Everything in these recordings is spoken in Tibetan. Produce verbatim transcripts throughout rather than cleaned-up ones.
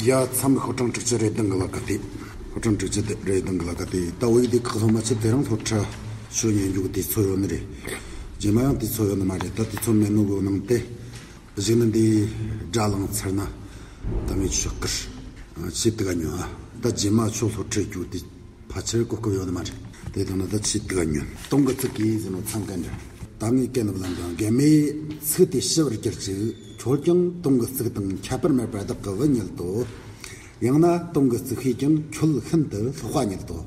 ཡ་ཚང་མ་ཕོ་བྲང་དྲུག་ཅུ་རེ་བདུན་གི་ལ་ཀ་དེ། ཕོ་བྲང་དྲུག་ཅུ་རེ་བདུན་གི་ལ་ཀ་དེ། ད་བོད་ཡིག་དེ་ཁག་སློབ་མ་ཆེ་དེ་རིང་སློབ་ཁྲིད་ཞུ་ཉན་རྒྱུ་གི་དུས་ཚོད་ཡོད་ནི་རེད། རྗེས་མ་ཡང་དུས་ཚོད་ཡོད་ནི་མ་རེད། ད་དུས་ཚོད་མེད་ནོ་གི་ནང་དེ་གཞུག་ནི་འདི་དགྲ་ལངས་ཚར་ན་ད་ངས་ཆོས་བསྐུར་ཆེད་དུ་ག་ཉོ་ཨ། ད་རྗེས་མ་ཆོས་སློབ་ཁྲིད་རྒྱུ་དེ་ཕལ་ཆེར་གོ་སྐབས་ཡོད་ནི་མ་རེད། དེ་དང་ན་ད་ཆེད་དུ་ག་ཉོ། སྟོང་གི་ཚིག་གིས་ཟེར་ནོ་ཚང་ག་འདྲ། ད་ངས་སྐད་ནུབ་ལ་འདོན། རྒན་མོས་ཚིག་དེ་ཞི་བར་གྱུར་ཅིག་ཁྱོད་ཀྱང་སྟོང་གི་ཚིག་དང་ཁྱད་པར་མེད་པར་བདག་གི་བུ་ཉིད་དོ། ཡང་ན་སྟོང་གི་ཚིག་ཤེས་ཀྱང་ཁྱོད་ཤིན་ཏུ་ལྷག་པ་ཉིད་དོ།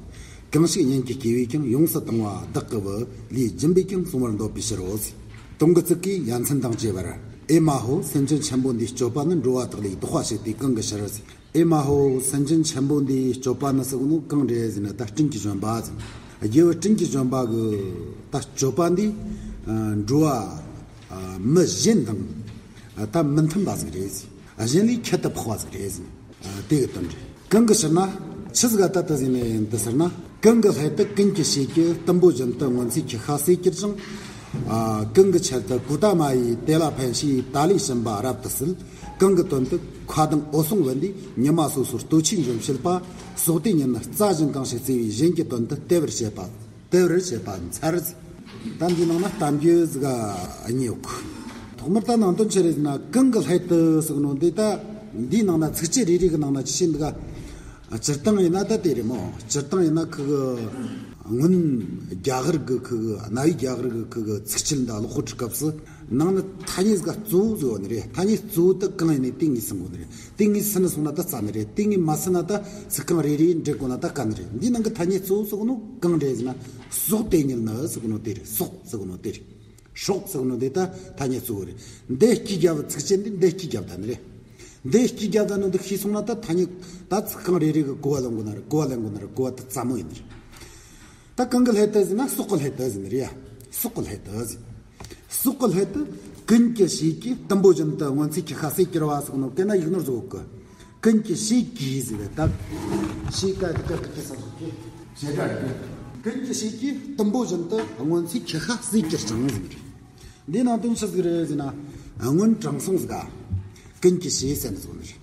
གང་ཞིག་སྙན་གྱི་སྐྱེས་པས་ཀྱང་ཡོངས་སུ་དང་བ་བདག་གི་བུ་ལས་སྦྱིན་པས་ཀྱང་གསུང་བར་འདོད་པའི་ཕྱིར་རོ། སྟོང་གི་ཚིག་གིས་ཡ་མཚན་དང་བཅས་པར། ཨེ་མ་ཧོ། སེམས་ཅན་ཆེན་པོ་འདིའི་སྤྱོད་པ་ནི་འགྲོ་བ་དག་ལས་བཟློག་པ་ཞིག་སྟེ་གང་གི་ཕྱིར། ཨེ་མ་ཧོ། སེམས་ཅན་ཆེན་པོ་འདིའི་སྤྱོད་པ་ནི་ཟེར་གོ་ནོ་གང་རེད་ཟེར་ན་ད་སྤྲིན་གྱི་བཞོན་པ་ཟེར། རྒྱལ་བུ་སྤྲིན་གྱི་བཞོན་པ་གི་ད་སྤྱོད་པ་འདི་འགྲོ་བ་མི་གཞན་དང་ད་མི་མཐུན་པ་ཟིག་རེད་ཟེར། གཞན་ལས་ཁྱད་དུ་འཕགས་པ་ཟིག་རེད་ཟེར། དེ་གི་དོན་རེད། གང་གི་ཕྱིར་ན། ཆི་ཟིག་ག་ད་ད་ཟེར་ནས་འདི་ཟེར་ན། གང་གི་སླད་དུ་ཀུན་གྱི་ཤེས་ཀྱི་གཏུམ་པོ་བཞིན་དུ་སྔོན་ཚེ་ཁྱི་ཤ་ཟོས་གྱུར་ཅིང་། ཨ། གང་གི་ཆེད་དུ་གོ་ཏ་མ་ཡིས་དེ་ལ་ཕན་ཞེས་ད་ལས་བྱིན་པ་རབ་ཏུ་གསོལ། གང་གི་དོན་དུ་ཁ་གདངས་འོད་སྲུང་བུ་འདིས་ཉི་མ་སོ་སོར་ལྟོ་ཆས་འཇོམས་བྱེད་པ། སྲོག་དེ་ཉིད་ནི་རྩྭ་བཞིན་གང་ཞིག་བརྩེ་བས་གཞན་གྱི་དོན་དུ་སྟེར་བར་བྱེད་པ། སྟེར་བར་བྱེད་པ་མཚར། ད་འདི་ནང་ན་གཏམ་རྒྱུད་ཟིག་གཉིས་ཡོད། ཐོག་མར་ད་ནང་དོན་ཆི་རེད་ཟེར་ན་གང་གི་སླད་དུ་ཟེར་ནོ་འདི་ད་འདིའི་ནང་ན་ཚིགས་བཅད་རེ་རེ་གི་ནང་ན་ཅི་བྱེད་འདུག་ག་སྤྱིར་བཏང་ཡིན་ན་ད་དེ་རེད་མོ། སྤྱིར་བཏང་ཡིན་ན་ཁུ་གི་སྔོན་རྒྱ་གར་གི་ཁུ་གི་གནའ་བོའི་རྒྱ་གར་གི་ཁུ་གི་ཚིགས་བཅད་འདི་ཀློག་གོ་དུས་སྐབས་སུ་ནང་ན་ཐ་སྙད་ཟིག་གཙོ་བོ་ཟིག་ཡོད་ནི་རེད། ཐ་སྙད་གཙོ་བོ་དེ་གང་ཡིན་ནི་དེ་ངོས་ཟིན་དགོས་ནི་རེད། དེ་ངོས་ཟིན་སོང་ན་ད་རྩ་ནི་རེད། དེ་ངོས་མ་ཟིན་ན་ད་ཚིག་རྐང་རེ་རེ་འབྲི་དགོས་ན་ད་དཀའ་ནི་རེད། འདིའི་ནང་གི་ཐ་སྙད་གཙོ་བོ་ཟེར་གོ་ནོ་གང་རེད་ཟེར་ན་སྲོག་དེ་ཉིད་ནི་ཟེར་གོ་ནོ་དེ་རེད། སྲོག་ཟེར་གོ་ནོ་དེ་རེད། སྲོག་ཟེར་གོ་ནོ་དེ་ད་ཐ་སྙད་གཙོ་བོ་རེད། འདི་སྐྱེས་རྒྱབ་ཚིགས་བཅད་འདི་འདི་སྐྱེས་རྒྱབ་ད་ནི་རེད། འདི་སྐྱེས་རྒྱབ་ད་ནི་འདི་ཤེས་སོང་ན་ད་ཐ་སྙད་ད་ཚིག་རྐང་རེ་རེ་གི་གོ་བ་ལེན་དགོས་ན་རེད། གོ་བ་ལེན་དགོས་ན་རེད། གོ་བ་ད་ཙམ་མོ་ཡིན་ནི་རེད། ད་གང་གི་སླད་དུ་ཟེར་ན་སྲོག་གི་སླད་དུ་ཟེར་ནི་རེད་ཡ། སྲོག་གི་སླད་དུ་ཟེར། སྲོག་གི་སླད་དུ་ཀུན་གྱི་ཤེས་ཀྱིས་གཏུམ་པོ་བཞིན་དུ་སྔོན་ཚེ་ཁྱི་ཤ་ཟོས་གྱུར་པ་ཟེར་གོ་ནོ་སྐད་ན་ཡིག་ནོར་བཟོ་གི། ཀུན་གྱི་ཤེས་ཀྱིས་ཟེར་བས་ད། ཤེས་ཀ་གི་ཀ་གི་ཀི་ས་སོགས་ཀྱི་བྱེད་སྒྲ་རེད། ཀུན་གྱི་ཤེས་ཀྱིས་གཏུམ་པོ་བཞིན་དུ་སྔོན་ཚེ་ཁྱི་ཤ་ཟོས་གྱུར་ཅིང་ཟེར་ནི་རེད། འདིའི་ནང་དོན་ཆི་ཟིག་རེད་ཟེར་ན། སྔོན་དྲང་སྲོང་ཟིག་ག་ཀུན་གྱི་ཤེས་ཟེར་ནི་ཟིག་ནི་རེད།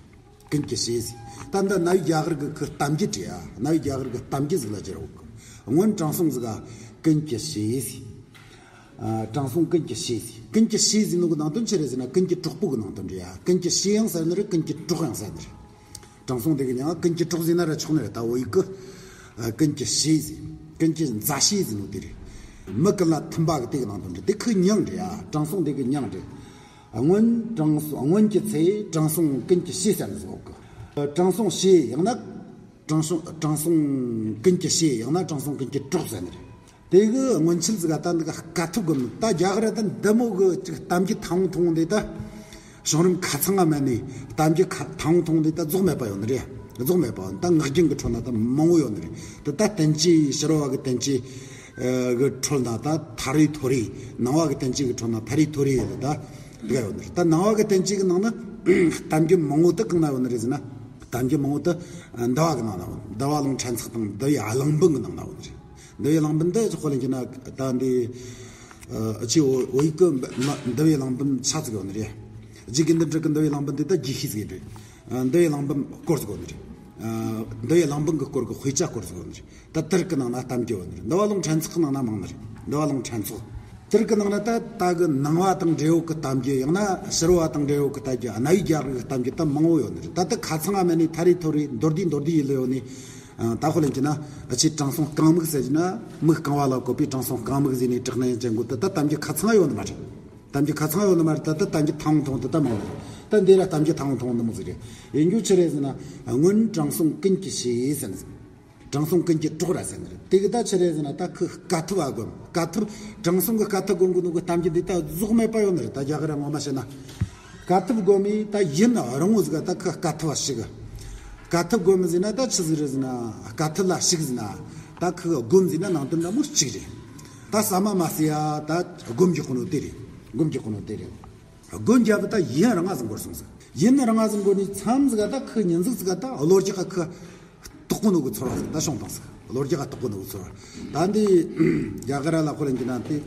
ཀུན་གྱི་ཤེས་ཟེར། ད་འདི་གནའ་བོའི་རྒྱ་གར་གི་ཁུ་གཏམ་རྒྱུད་རེད་ཡ། གནའ་བོའི་རྒྱ་གར་གི་གཏམ་རྒྱུད་ཟིག་ལ་སྦྱར་ཡོད་གི། སྔོན་དྲང་སྲོང་ཟིག་ག་ཀུན་གྱི་ཤེས་ཟེར། ཨ། དྲང་སྲོང་ཀུན་གྱི་ཤེས་ཟེར། ཀུན་གྱི་ཤེས་ཟེར་ནོ་གི་ནང་དོན་ཆི་རེད་ཟེར་ན་ཀུན་གྱི་གྲོགས་པོ་གི་ནང་དོན་རེད་ཡ། ཀུན་གྱི་ཤེས་ཡང་ཟེར་ནི་རེད། ཀུན་གྱི་གྲོགས་ཡང་ཟེར་ནི་རེད། དྲང་སྲོང་དེ་གི་མྱིང་ཀུན་གྱི་གྲོགས་ཟེར་ན་ར་ཆོག་ནི་རེད། ད་བོད་ཡིག་གི། ཨ། ཀུན་གྱི་ཤེས་ཟེར། ཀུན་གྱི་མཛའ་བཤེས་ཟེར་ནོ་དེ་རེད། མི་ཀུན་ལ་མཐུན་པ་གི་དེ་གི་ནང་དོན་རེད། དེ་ཁུ་མྱིང་རེད་ཡ། དྲང་སྲོང་དེ་གི་མྱིང་རེད། སྔོན་དྲང་སྲོང་སྔོན་གྱི་ཚེ་དྲང་སྲོང་ཀུན་གྱི་ཤེས་ཟེར་ནི་ཟིག་ཡོད་གི། དྲང་སྲོང་ཤེས་ཡང་ན། དྲང་སྲོང་དྲང་སྲོང་ཀུན་གྱི་ཤེས་ཡང་ན་དྲང་སྲོང་ཀུན་གྱི་གྲོགས་ཟེར་ནི་རེད། དེ་གི་སྔོན་ཆད་ཟིག་ག་ད་འདི་ག་དཀའ་ཐུབ་དགོས་ནི། ད་རྒྱ་གར་ད་འདི་མོ་གི་ཅིག་གཏམ་རྒྱུད་ཐང་ཐུང་འདི་ད། བྱུང་རིམ་ཁ་ཚང་ང་མེད་ནི་གཏམ་རྒྱུད་ཁ་ཐང་ཐུང་འདི་ད་རྫོགས་མེད་པ་ཡོད་ནི་རེད། རྫོགས་མེད་པ་ཡོད་ནི། ད་ངག་རྒྱུན་གི་ཁྲོད་ན་ད་མང་བོ་ཡོད་ནི་རེད། དེ་ད་བསྟན་བཅོས་ཕྱི་རོལ་བ་གི་བསྟན་བཅོས་གི་ཁྲོད་ན་ད་ཐ་རེ་ཐོ་རེ། ནང་བ་གི་བསྟན་བཅོས་གི་ཁྲོད་ན་ཐ་རེ་ཐོ་རེ་ཡོད་ནི་ད་འདི་ག་ཡོད་ནི་རེད། ད་ནང་བ་གི་བསྟན་བཅོས་གི་ནང་ན་གཏམ་རྒྱུད་མང་བོ་ད་གང་ན་ཡོད་ནི་རེད་ཟེར་ན། གཏམ་རྒྱུད་མང་བོ་ད་འདུལ་བ་གི་ནང་ན་ཡོད། འདུལ་བ་ལུང་ཕྲན་ཚེགས་དང་འདུལ་བའི་གླེང་བམ་གི་ནང་ན་ཡོད་ནི་རེད། འདུལ་བའི་གླེང་བམ་འདི་ཅིག་དཔེ་ལེན་རྒྱུ་ན་ད་འདི། ཨ། ཅིག་བོད་ཡིག་གི་འདུལ་བའི་གླེང་བམ་ཆ་ཟིག་ཡོད་ནི་རེད། རྗེ་དགེ་འདུན་གྲུབ་ཀྱི་འདུལ་བའི་གླེང་བམ་འདི་ད་རྒྱས་བཤད་ཟིག་རེད། ཨ། འདུལ་བའི་གླེང་བམ་སྐོར་ཟིག་ཡོད་ནི་རེད། ཨ། འདུལ་བའི་གླེང་བམ་གི་སྐོར་གི་དཔེ་ཆ་སྐོར་ཟིག་ཡོད་ནི་རེད། ད་དེར་གི་ནང་ན་གཏམ་རྒྱུད་ཡོད་ནི་རེད། འདུལ་བ་ལུང་ཕྲན་ཚེགས་གི་ནང་ན་མང་ནི་རེད། འདུལ་བ་ལུང་ཕྲན་ཚེགས། དེར་གི་ནང་ན་ད་ད་གི་ནང་བ་དང་འབྲེལ་ཡོད་གི་གཏམ་རྒྱུད། ཡང་ན་ཕྱི་རོལ་བ་དང་འབྲེལ་ཡོད་གི་གཏམ་རྒྱུད། གནའ་བོའི་རྒྱ་གར་གི་གཏམ་རྒྱུད་ད་མང་བོ་ཡོད་ནི་རེད། ད་ད་ཁ་ཚང་ང་མེད་ནི་ཐ་རེ་ཐོ་རེ་མདོར་བསྡུས་མདོར་བསྡུས་ཡིན་ལེ་ཡོད་ནི། ཨ། ད་དཔེ་ལེན་རྒྱུ་ན་ཨ་ཅེ་དྲང་སྲོང་རྐང་མིག་ཟེར་རྒྱུ་ན་མིག་རྐང་བ་ལ་བཀོད་པའི་དྲང་སྲོང་རྐང་མིག་ཟེར་ནས་གྲགས་ནས་ཅན་གོ་ད་ད་གཏམ་རྒྱུད་ཁ་ཚང་ཡོད་ནི་མ་རེད། གཏམ་རྒྱུད་ཁ་ཚང་ཡོད་ནི་མ་རེད། ད་ད་གཏམ་རྒྱུད་ཐང་ཐུང་དེ་ད་མང་ནི་རེད། ད་འདི་ར་གཏམ་རྒྱུད་ཐང་ཐུང་འདི་མོ་ཟིག་རེད། ཡིན་རྒྱུ་ཆི་རེད་ཟེར་ན་སྔོན་དྲང་སྲོང་ཀུན་གྱི་ཤེས་ཟེར་ནི་ཟིག་དྲང་སྲོང་ཀུན་གྱི་གྲོགས་ར་ཟེར་ནི་རེད། དེ་གི་ད་ཆི་རེད་ཟེར་ན་ད་ཁུ་དཀའ་ཐུབ་བ་སྒོམ། དཀའ་ཐུབ་དྲང་སྲོང་གི་དཀའ་ཐུབ་སྒོམ་གི་ནོ་གི་གཏམ་རྒྱུད་འདི་ད་རྫོགས་མེད་པ་ཡོད་ནི་རེད། ད་རྒྱ་གར་ངོ་མ་བཤད་ན། དཀའ་ཐུབ་སྒོམ་མི་ད་ཡུན་རིང་བོ་ཟིག་ག་ད་ཁུ་དཀའ་ཐུབ་བ་ཞིག་གི། དཀའ་ཐུབ་སྒོམ་མི་ཟེར་ན་ད་ཆི་ཟིག་རེད་ཟེར་ན། དཀའ་ཐུབ་ལ་ཞུགས་ཟེར་ན། ད་ཁུ་སྒོམ་ཟེར་ན་ནང་དོན་འདྲ་མོ་གཅིག་རེད། ད་ཟ་མ་མ་ཟོས་ཡ་ད་སྒོམ་རྒྱག་གོ་ནོ་དེ་རེད། སྒོམ་རྒྱག་གོ་ནོ་དེ་རེད། སྒོམ་རྒྱབ་ད་ཡུན་རིང་ང་ཟིག་འགོར་སོང་ཟིག་ཡུན་རིང་ང་ཟིག་འགོར་ནས་མཚམས་ཟིག་ག་ད་ཁུ་ཉིན་ཟིག་ཟིག་ག་ད་གློ་རྒྱག་ག་ཁུ་ལྟོགས་གོ་ནོ་གི་ཚོར་བ་ཟིག་ད་བྱུང་བཏང་ཟིག་གློ་རྒྱག་ག་ལྟོགས་གོ་ནོ་གི་ཚོར་བ། ད་འདི་རྒྱ་གར་ལ་དཔེ་ལེན་རྒྱུ་ན་དེ་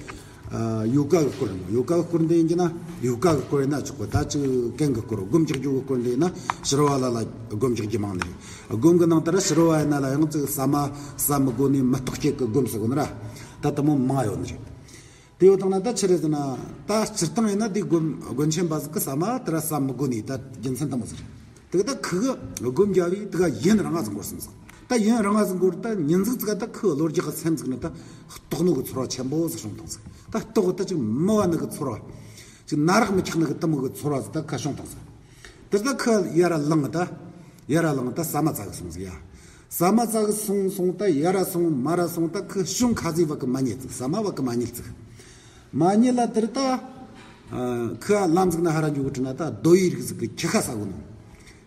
ཡོ་ག་གི་སྐོར་རེད་མོ། ཡོ་ག་གི་སྐོར་འདི་ཡིན་གྱི་ན་ཡོ་ག་གི་སྐོར་ཡིན་ན་ཆོག་གི། ད་ཅིག་གན་གི་སྐོར་སྒོམ་རྒྱག་རྒྱུ་གི་སྐོར་འདི་ཡིན་ན་ཕྱི་རོལ་བ་ལ་ལ་སྒོམ་རྒྱག་རྒྱུ་མང་ནི་རེད། སྒོམ་གི་ནང་ལྟར་ཕྱི་རོལ་བ་ཡིན་ན་ལ་ཡང་ཅིག་ཟ་མ་ཟ་མི་དགོས་ནི་མི་རྟག་སྐྱེད་གི་སྒོམ་ཟེར་གོ་ནི་ར། ད་དེ་མོ་མང་ཡོད་ནི་རེད། དེ་ཡོད་དང་ན་ད་ཆི་རེད་ཟེར་ན། ད་སྤྱིར་བཏང་ཡིན་ན་དེ་སྒོམ་སྒོམ་ཆེན་པ་ཟིག་གི་ཟ་མ་དེ་ར་ཟ་མི་དགོས་ནི་ད་རྒྱུ་མཚན་དེ་མོ་ཟིག་རེད། དེ་ག་ད་ཁུ་གི་སྒོམ་རྒྱབ་བས་དེ་ག་ཡུན་རིང་ང་ཟིག་འགོར་སོང་ཟིག་ད་ཡུན་རིང་ང་ཟིག་འགོར་ད་ཉིན་ཟིག་ཙི་ག་ད་ཁུ་གི་བློ་རྒྱག་གི་སེམས་ཟིག་ནི་ད་རྟོགས་ནོ་གི་ཚོར་བ་ཆེན་པོ་ཟིག་བྱུང་བཏང་ཟིག་ད་རྟོགས་ད་ཅིག་མི་བ་ནི་གི་ཚོར་བ། ཅིག་ན་རག་མི་ཁྱག་ནི་གི་དེ་མོ་གི་ཚོར་བ་ཟིག་ད་ཁ་བྱུང་བཏང་ཟིག་དེ་ད་ཁུ་ཡར་ར་ལངས་ད། ཡར་ར་ལངས་ད་ཟ་མ་ཟ་གི་སོང་ཟིག་ཡ། ཟ་མ་ཟ་གི་སོང་སོང་ད་ཡར་ར་སོང་མར་ར་སོང་ད་ཁུ་ཤོང་ཁ་ཟིག་བ་གི་མ་ཉལ་ཟིག་ཟ་མ་བ་གི་མ་ཉལ་ཟིག་མ་ཉལ་ལ་དེར་ད། ཁུ་ལམ་ཟིག་ན་ཧ་ར་འཇུག་གི་དྲི་ན་ད་རྡོ་ཡི་རིགས་ཟིག་གི་ཁྱི་ཤ་ཟ་གོ་ནོ།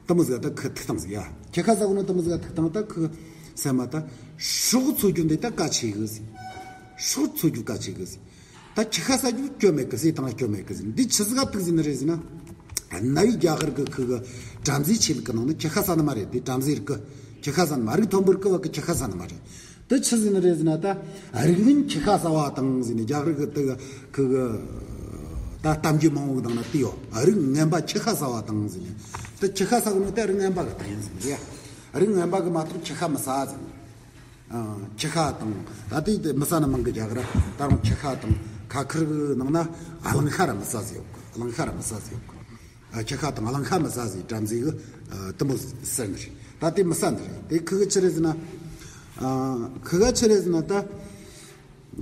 དེ་མོ་ཟིག་ད་ཁུ་ཐུག་བཏང་ཟིག་ཡ། ཁྱི་ཤ་ཟ་གོ་ནོ་དེ་མོ་ཟིག་ཐུག་བཏང་ད་ཁུ་སེམས་མ་ད། སྲོག་འཚོ་རྒྱུ་འདི་ད་གལ་ཆེ་གི་ཟིག་སྲོག་འཚོ་རྒྱུ་གལ་ཆེ་གི་ཟིག་ད་ཁྱི་ཤ་ཟ་རྒྱུ་སྐྱོན་མེད་གི་ཟེར་དང་སྐྱོན་མེད་གི་ཟེར། འདི་ཆི་ཟིག་ག་ཐུག་ཟིན་ནི་རེད་ཟེར་ན། གནའ་བོའི་རྒྱ་གར་གི་ཁུ་གི་བྲམ་ཟེའི་ཆོས་ལུགས་གི་ནང་ནས་ཁྱི་ཤ་ཟ་ནི་མ་རེད། དེ་བྲམ་ཟེའི་རིགས་གི་ཁྱི་ཤ་ཟ་ནི་མ་རིགས་མཐོན་པོའི་རིགས་གི་བ་གི་ཁྱི་ཤ་ཟ་ནི་མ་རེད། དེ་ཆི་ཟིག་ནི་རེད་ཟེར་ན་ད། རིགས་ངན་ཁྱི་ཤ་ཟ་བ་དང་ཟེར་ནས་རྒྱ་གར་གི་དེ་གི་ཁུ་གི་ད་གཏམ་རྒྱུད་མང་བོ་གི་ནང་ན་དེ་ཡོད། རིགས་ངན་པ་ཁྱི་ཤ་ཟ་བ་དང་ཟེར་ནས། དེ་ཁྱི་ཤ་ཟ་གི་ནི་དེ་རིགས་ངན་པ་གི་རྟགས་ཡིན་ཟེར་ནས་རེད། རིགས་ངན་པ་གི་མ་གཏོགས་ཁྱི་ཤ་མི་ཟ་ཟེར་ནས། ཨ། ཁྱི་ཤ་དང་ད་ལྟའི་དེ་མི་ཟ་ནི་མང་གི་རྒྱ་གར། ད་རུང་ཁྱི་ཤ་དང་ཁ་ཁུར་གི་ནང་ན་གླང་ཤ་ར་མི་ཟ་ཟེར་ཡོད་གི། གླང་ཤ་ར་མི་ཟ་ཟེར་ཡོད་གི། ཨ། ཁྱི་ཤ་དང་གླང་ཤ་མི་ཟ་ཟེར་བྲམ་ཟེ་གི། ཨ། དེ་མོ་ཟེར་ནི་རེད། ད་དེ་མི་ཟ་ནི་རེད། དེ་ཁུ་གི་ཆི་རེད་ཟེར་ན། ཨ། ཁུ་གི་ཆི་རེད་ཟེར་ན་ད།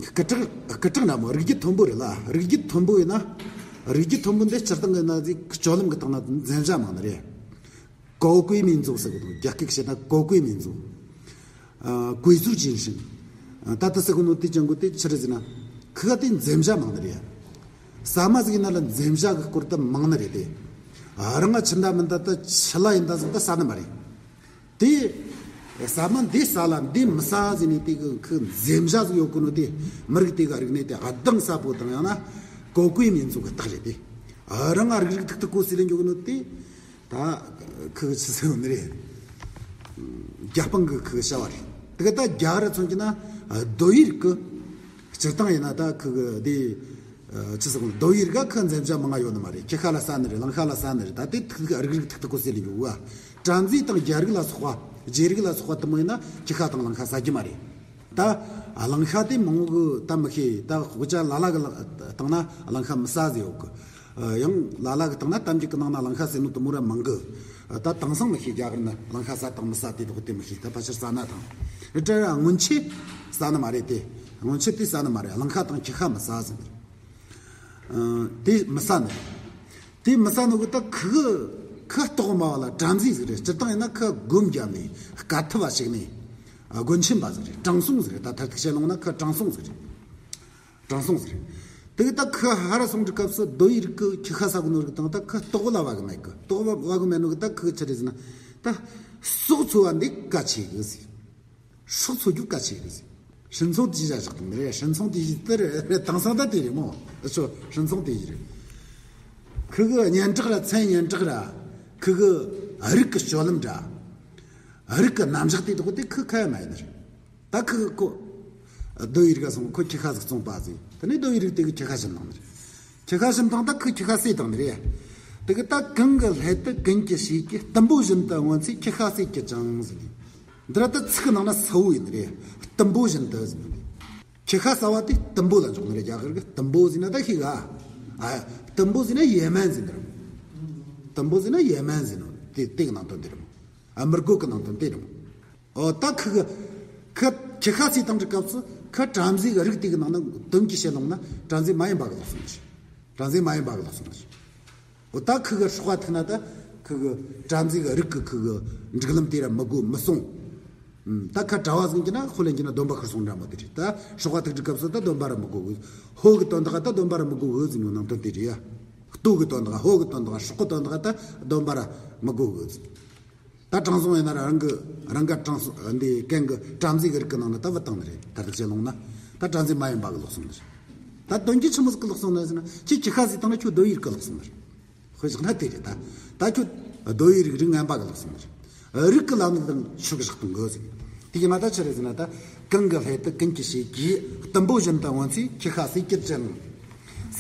སྐུ་དྲག་སྐུ་དྲག་འདྲ་མོ་རིགས་རྒྱུད་མཐོན་པོ་རེད་ལ། རིགས་རྒྱུད་མཐོན་པོ་ཡིན་ན། རིགས་རྒྱུད་མཐོན་པོ་འདི་སྤྱིར་བཏང་གི་ན་ཟིག་སྤྱོད་ལམ་གི་སྟེང་ན་འཛེམ་བྱ་མང་ནི་རེད། 高贵民族 ཟེར་གི་འདུག་རྒྱ་སྐད་བཤད་ན་高贵民族། ཨ། 贵族精神། ཨ། ད་ལྟ་ཟེར་གི་ནོ་དེ་ཅང་གི་དེ་ཆི་རེད་ཟེར་ན། ཁུ་ག་དེ་འཛེམ་བྱ་མང་ནི་རེད། ཟ་མ་ཟིག་ཡིན་ན་ལ་འཛེམ་བྱ་གི་སྐོར་དེ་མང་ནི་རེད་དེ། ཨ། རང་ང་ཆི་འདྲ་མི་འདྲ་ད་ཆི་ལ་ཡིན་ད་ཟིག་ད་ཟ་ནི་མ་རེད། དེ། ཟ་མ་འདི་ཟ་ལ་འདི་མི་ཟ་ཟེར་ནས་དེ་གི་ཁུ་འཛེམ་བྱ་ཟིག་ཡོད་གི་ནོ་དེ། མི་རིགས་དེ་གི་རིག་གནས་དེ་གདེང་ཟབ་པོ་དང་ཡང་ན་高贵民族 གི་རྟགས་རེད་དེ། ཨ། རང་ང་རིག་རིག་ཐིག་ཐིག་གོ་ཟེར་ལེན་རྒྱུ་གི་ནོ་དེ། ད་ཁུ་གི་ཆི་ཟེར་ནི་རེད། རྒྱ་སྤང་གི་ཁུ་གི་བྱ་བ་རེད། དེ་ག་ད་རྒྱ་གར་མཚོན་གྱི་ན་རྡོ་ཡི་རིགས་གི། སྤྱིར་བཏང་ཡིན་ན་ད་ཁུ་གི་དེ། ཆི་ཟེར་གོ་རྡོ་ཡི་རིགས་ག་ཁུ་འཛེམ་བྱ་མང་ང་ཡོད་ནི་མ་རེད། ཁྱི་ཤ་ལ་ཟ་ནི་རེད། གླང་ཤ་ལ་ཟ་ནི་རེད། ད་དེ་ཐིག་ཐིག་རིག་རིག་ཐིག་ཐིག་གོ་ཟེར་ལེན་རྒྱུ་བ། བྲམ་ཟེ་དང་རྒྱལ་རིགས་ལ་སོགས་པ་རྗེ་རིགས་ལ་སོགས་པ་དེ་མོ་ཡིན་ན་ཁྱི་ཤ་དང་གླང་ཤ་ཟ་རྒྱུ་མ་རེད། ད་གླང་ཤ་དེ་མང་བོ་གི་ད་མི་ཤེས། ད་དཔེ་ཆ་ལ་ལ་གི་སྟེང་ན་གླང་ཤ་མི་ཟ་ཟེར་ཡོད་གི། ཡང་ལ་ལ་གི་སྟེང་ན་གཏམ་རྒྱུད་གི་ནང་ན་གླང་ཤ་ཟེར་ནོ་དེ་མོ་ར་མང་གི། ད་དེང་སང་མི་ཤེས། རྒྱ་གར་ན་གླང་ཤ་ཟ་དང་མི་ཟ་དེ་དག་དེ་མི་ཤེས། ད་ཕལ་ཆེར་ཟ་ན་དང་། དེ་སྔོན་ཆད་ཟ་ནི་མ་རེད་དེ། སྔོན་ཆད་དེ་ཟ་ནི་མ་རེད། གླང་ཤ་དང་ཁྱི་ཤ་མི་ཟ་ཟེར་ནི་རེད། དེ་མི་ཟ་ནི་རེད། དེ་མི་ཟ་ནོ་གི་ད་ཁུ་གི་ཁུ་རྟོགས་མ་བ་ལ་བྲམ་ཟེ་ཟིག་རེད། སྤྱིར་བཏང་ཡིན་ན་ཁུ་སྒོམ་བརྒྱབ་ནས་དཀའ་ཐུབ་བ་ཞིག་ནས། སྒོམ་ཆེན་པ་ཟིག་རེད། དྲང་སྲོང་ཟིག་རེད། ད་མཐར་ཐུག་བཤད་ལོང་ན་ཁུ་དྲང་སྲོང་ཟིག་རེད། དྲང་སྲོང་ཟིག་རེད། དེ་གི་ད་ཁུ་ཧ་ར་སོང་དུས་སྐབས་སུ་རྡོ་ཡི་རིགས་ཀྱི་ཁྱི་ཤ་ཟ་གོ་ནོ་རིགས་དང་ད་ཁུ་རྟོགས་ལ་བ་གི་མེད་གི། རྟོགས་བ་གི་མེད་ནོ་གི་ད་ཁུ་གི་ཆི་རེད་ཟེར་ན། ད་སྲོག་འཚོ་བ་འདི་གལ་ཆེ་གི་ཟེར། སྲོག་འཚོ་རྒྱུ་གལ་ཆེ་གི་ཟེར། 生存第一 བཞག་དང་རེད། 生存第一 དེ་རེད། དེང་སང་ད་དེ་རེད་མོ། ཨ་ཆོ། 生存第一 རེད། ཁུ་གི་སྙན་གྲགས་ར་མཚན་སྙན་གྲགས་ར། ཁུ་གི་རིགས་ཀྱི་སྤྱོད་ལམ་ར། རིགས་ཀྱི་རྣམ་གཞག་དེ་དག་དེ་ཁུ་ཁ་ཡ་མ་ཡིན་ནི་རེད། ད་ཁུ་གི་ཁོ། རྡོ་ཡི་རིགས་སོང་ཁོ་ཁྱི་ཤ་ཟིག་བཙོངས་པ་ཟིག་དེ་ནས་རྡོ་ཡི་རིགས་དེ་གི་ཁྱི་ཤ་ཞིམ་དང་ནི་རེད། ཁྱི་ཤ་ཞིམ་དང་ད་ཁུ་ཁྱི་ཤ་ཟོས་དང་ནི་རེད། དེ་གི་ད་གང་གི་སླད་དུ་ཀུན་གྱི་ཞེས་ཀྱི་གཏུམ་པོ་བཞིན་དུ་སྔོན་ཚེ་ཁྱི་ཤ་ཟོས་ཀྱི་ཅང་ཟིག་འདི་ར་ད་ཚིག་གི་ནང་ན་ས་བོ་ཡིན་ནི་རེད། གཏུམ་པོ་བཞིན་དུ་ཟིག་ཁྱི་ཤ་ཟ་བ་དེ་གཏུམ་པོ་ལ་འཇོག་ནི་རེད། རྒྱ་གར་གི་གཏུམ་པོ་ཟེར་ན་ད་ཤེས་ག་ཨ། གཏུམ་པོ་ཟེར་ན་ཡེ་མན་ཟེར་ནི་རེད། གཏུམ་པོ་ཟེར་ན་ཡེ་མན་ཟེར་ནི་དེ་དེ་གི་ནང་དོན་དེ་རེད། ཨ། མི་རྒོད་གི་ནང་དོན་དེ་རེད། ཨོ། ད་ཁུ་གི་ཁུ་ཁྱི་ཤ་ཟོས་བཏང་གི་སྐབས་སུ་ཁུ་བྲམ་ཟེ་གི་རིགས་དེ་གི་ནང་ན་དོན་གྱིས་བཤད་ལོང་ན་བྲམ་ཟེ་མ་ཡིན་པ་གི་ལོག་སོང་ནི་རེད། བྲམ་ཟེ་མ་ཡིན་པ་གི་ལོག་སོང་ནི་རེད། ཨོ། ད་ཁུ་གི་སྲོག་པ་ཐུག་ན་ད་ཁུ་གི་བྲམ་ཟེ་གི་རིགས་གི་ཁུ་གི་འགྲིག་ལམ་དེ་ར་མི་དགོས་མི་སོང་། ཨུམ། ད་ཁུ་གྲྭ་བ་ཟིག་གི་ན་ཁོ་ལེན་གྱི་ན་སྡོམ་པ་ཁུར་སོང་འདྲ་མོ་དེ་རེད། ད་སྲོག་པ་ཐུག་དུས་སྐབས་སུ་ད་སྡོམ་པ་ར་མི་དགོས་གི། ཕོ་གི་དོན་དག་ད་སྡོམ་པ་ར་མི་དགོས་གི་ཟེར་ནོ་ནང་དོན་དེ་རེད་ཡ། ལྟོ་གི་དོན་དག་ཕོ་གི་དོན་དག་སྲོག་གི་དོན་དག་ད་སྡོམ་པ་ར་མི་དགོས་གི་ཟེར། ད་དྲང་སྲོང་ཡིན་ན་རང་གི་རང་ག་དྲང་སྲོང་འདི་གན་གི་བྲམ་ཟེ་གི་རིགས་གི་ནང་ན་ད་བུད་བཏང་ནི་རེད། ད་ལྟ་བྱས་ལོང་ན་ད་བྲམ་ཟེ་མ་ཡིན་པ་གི་ལོག་སོང་ནི་རེད། ད་དོན་གྱིས་ཆི་མོ་ཟིག་གི་ལོག་སོང་ནི་ཟེར་ན་ཁྱི་ཁྱི་ཤ་ཟོས་བཏང་ན་ཁྱོད་རྡོ་ཡི་རིགས་གི་ལོག་སོང་ནི་རེད། དཔེ་བཞག་ན་དེ་རེད་ད། ད་ཁྱོད་རྡོ་ཡི་རིགས་རིགས་ངན་པ་གི་ལོག་སོང་ནི་རེད། རིགས་གི་ལམ་ལུགས་དང་ཆོས་གི་བཞག་གཏོང་དགོས་ཟེར། དེ་གི་ང་ད་ཆི་རེད་ཟེར་ན་ད། གང་གི་སླད་དུ་ཀུན་གྱི་ཞེས་ཀྱིས་གཏུམ་པོ་བཞིན་དུ་སྔོན་ཚེ་ཁྱི་ཤ་ཟོས་ཀྱི་ཅང་།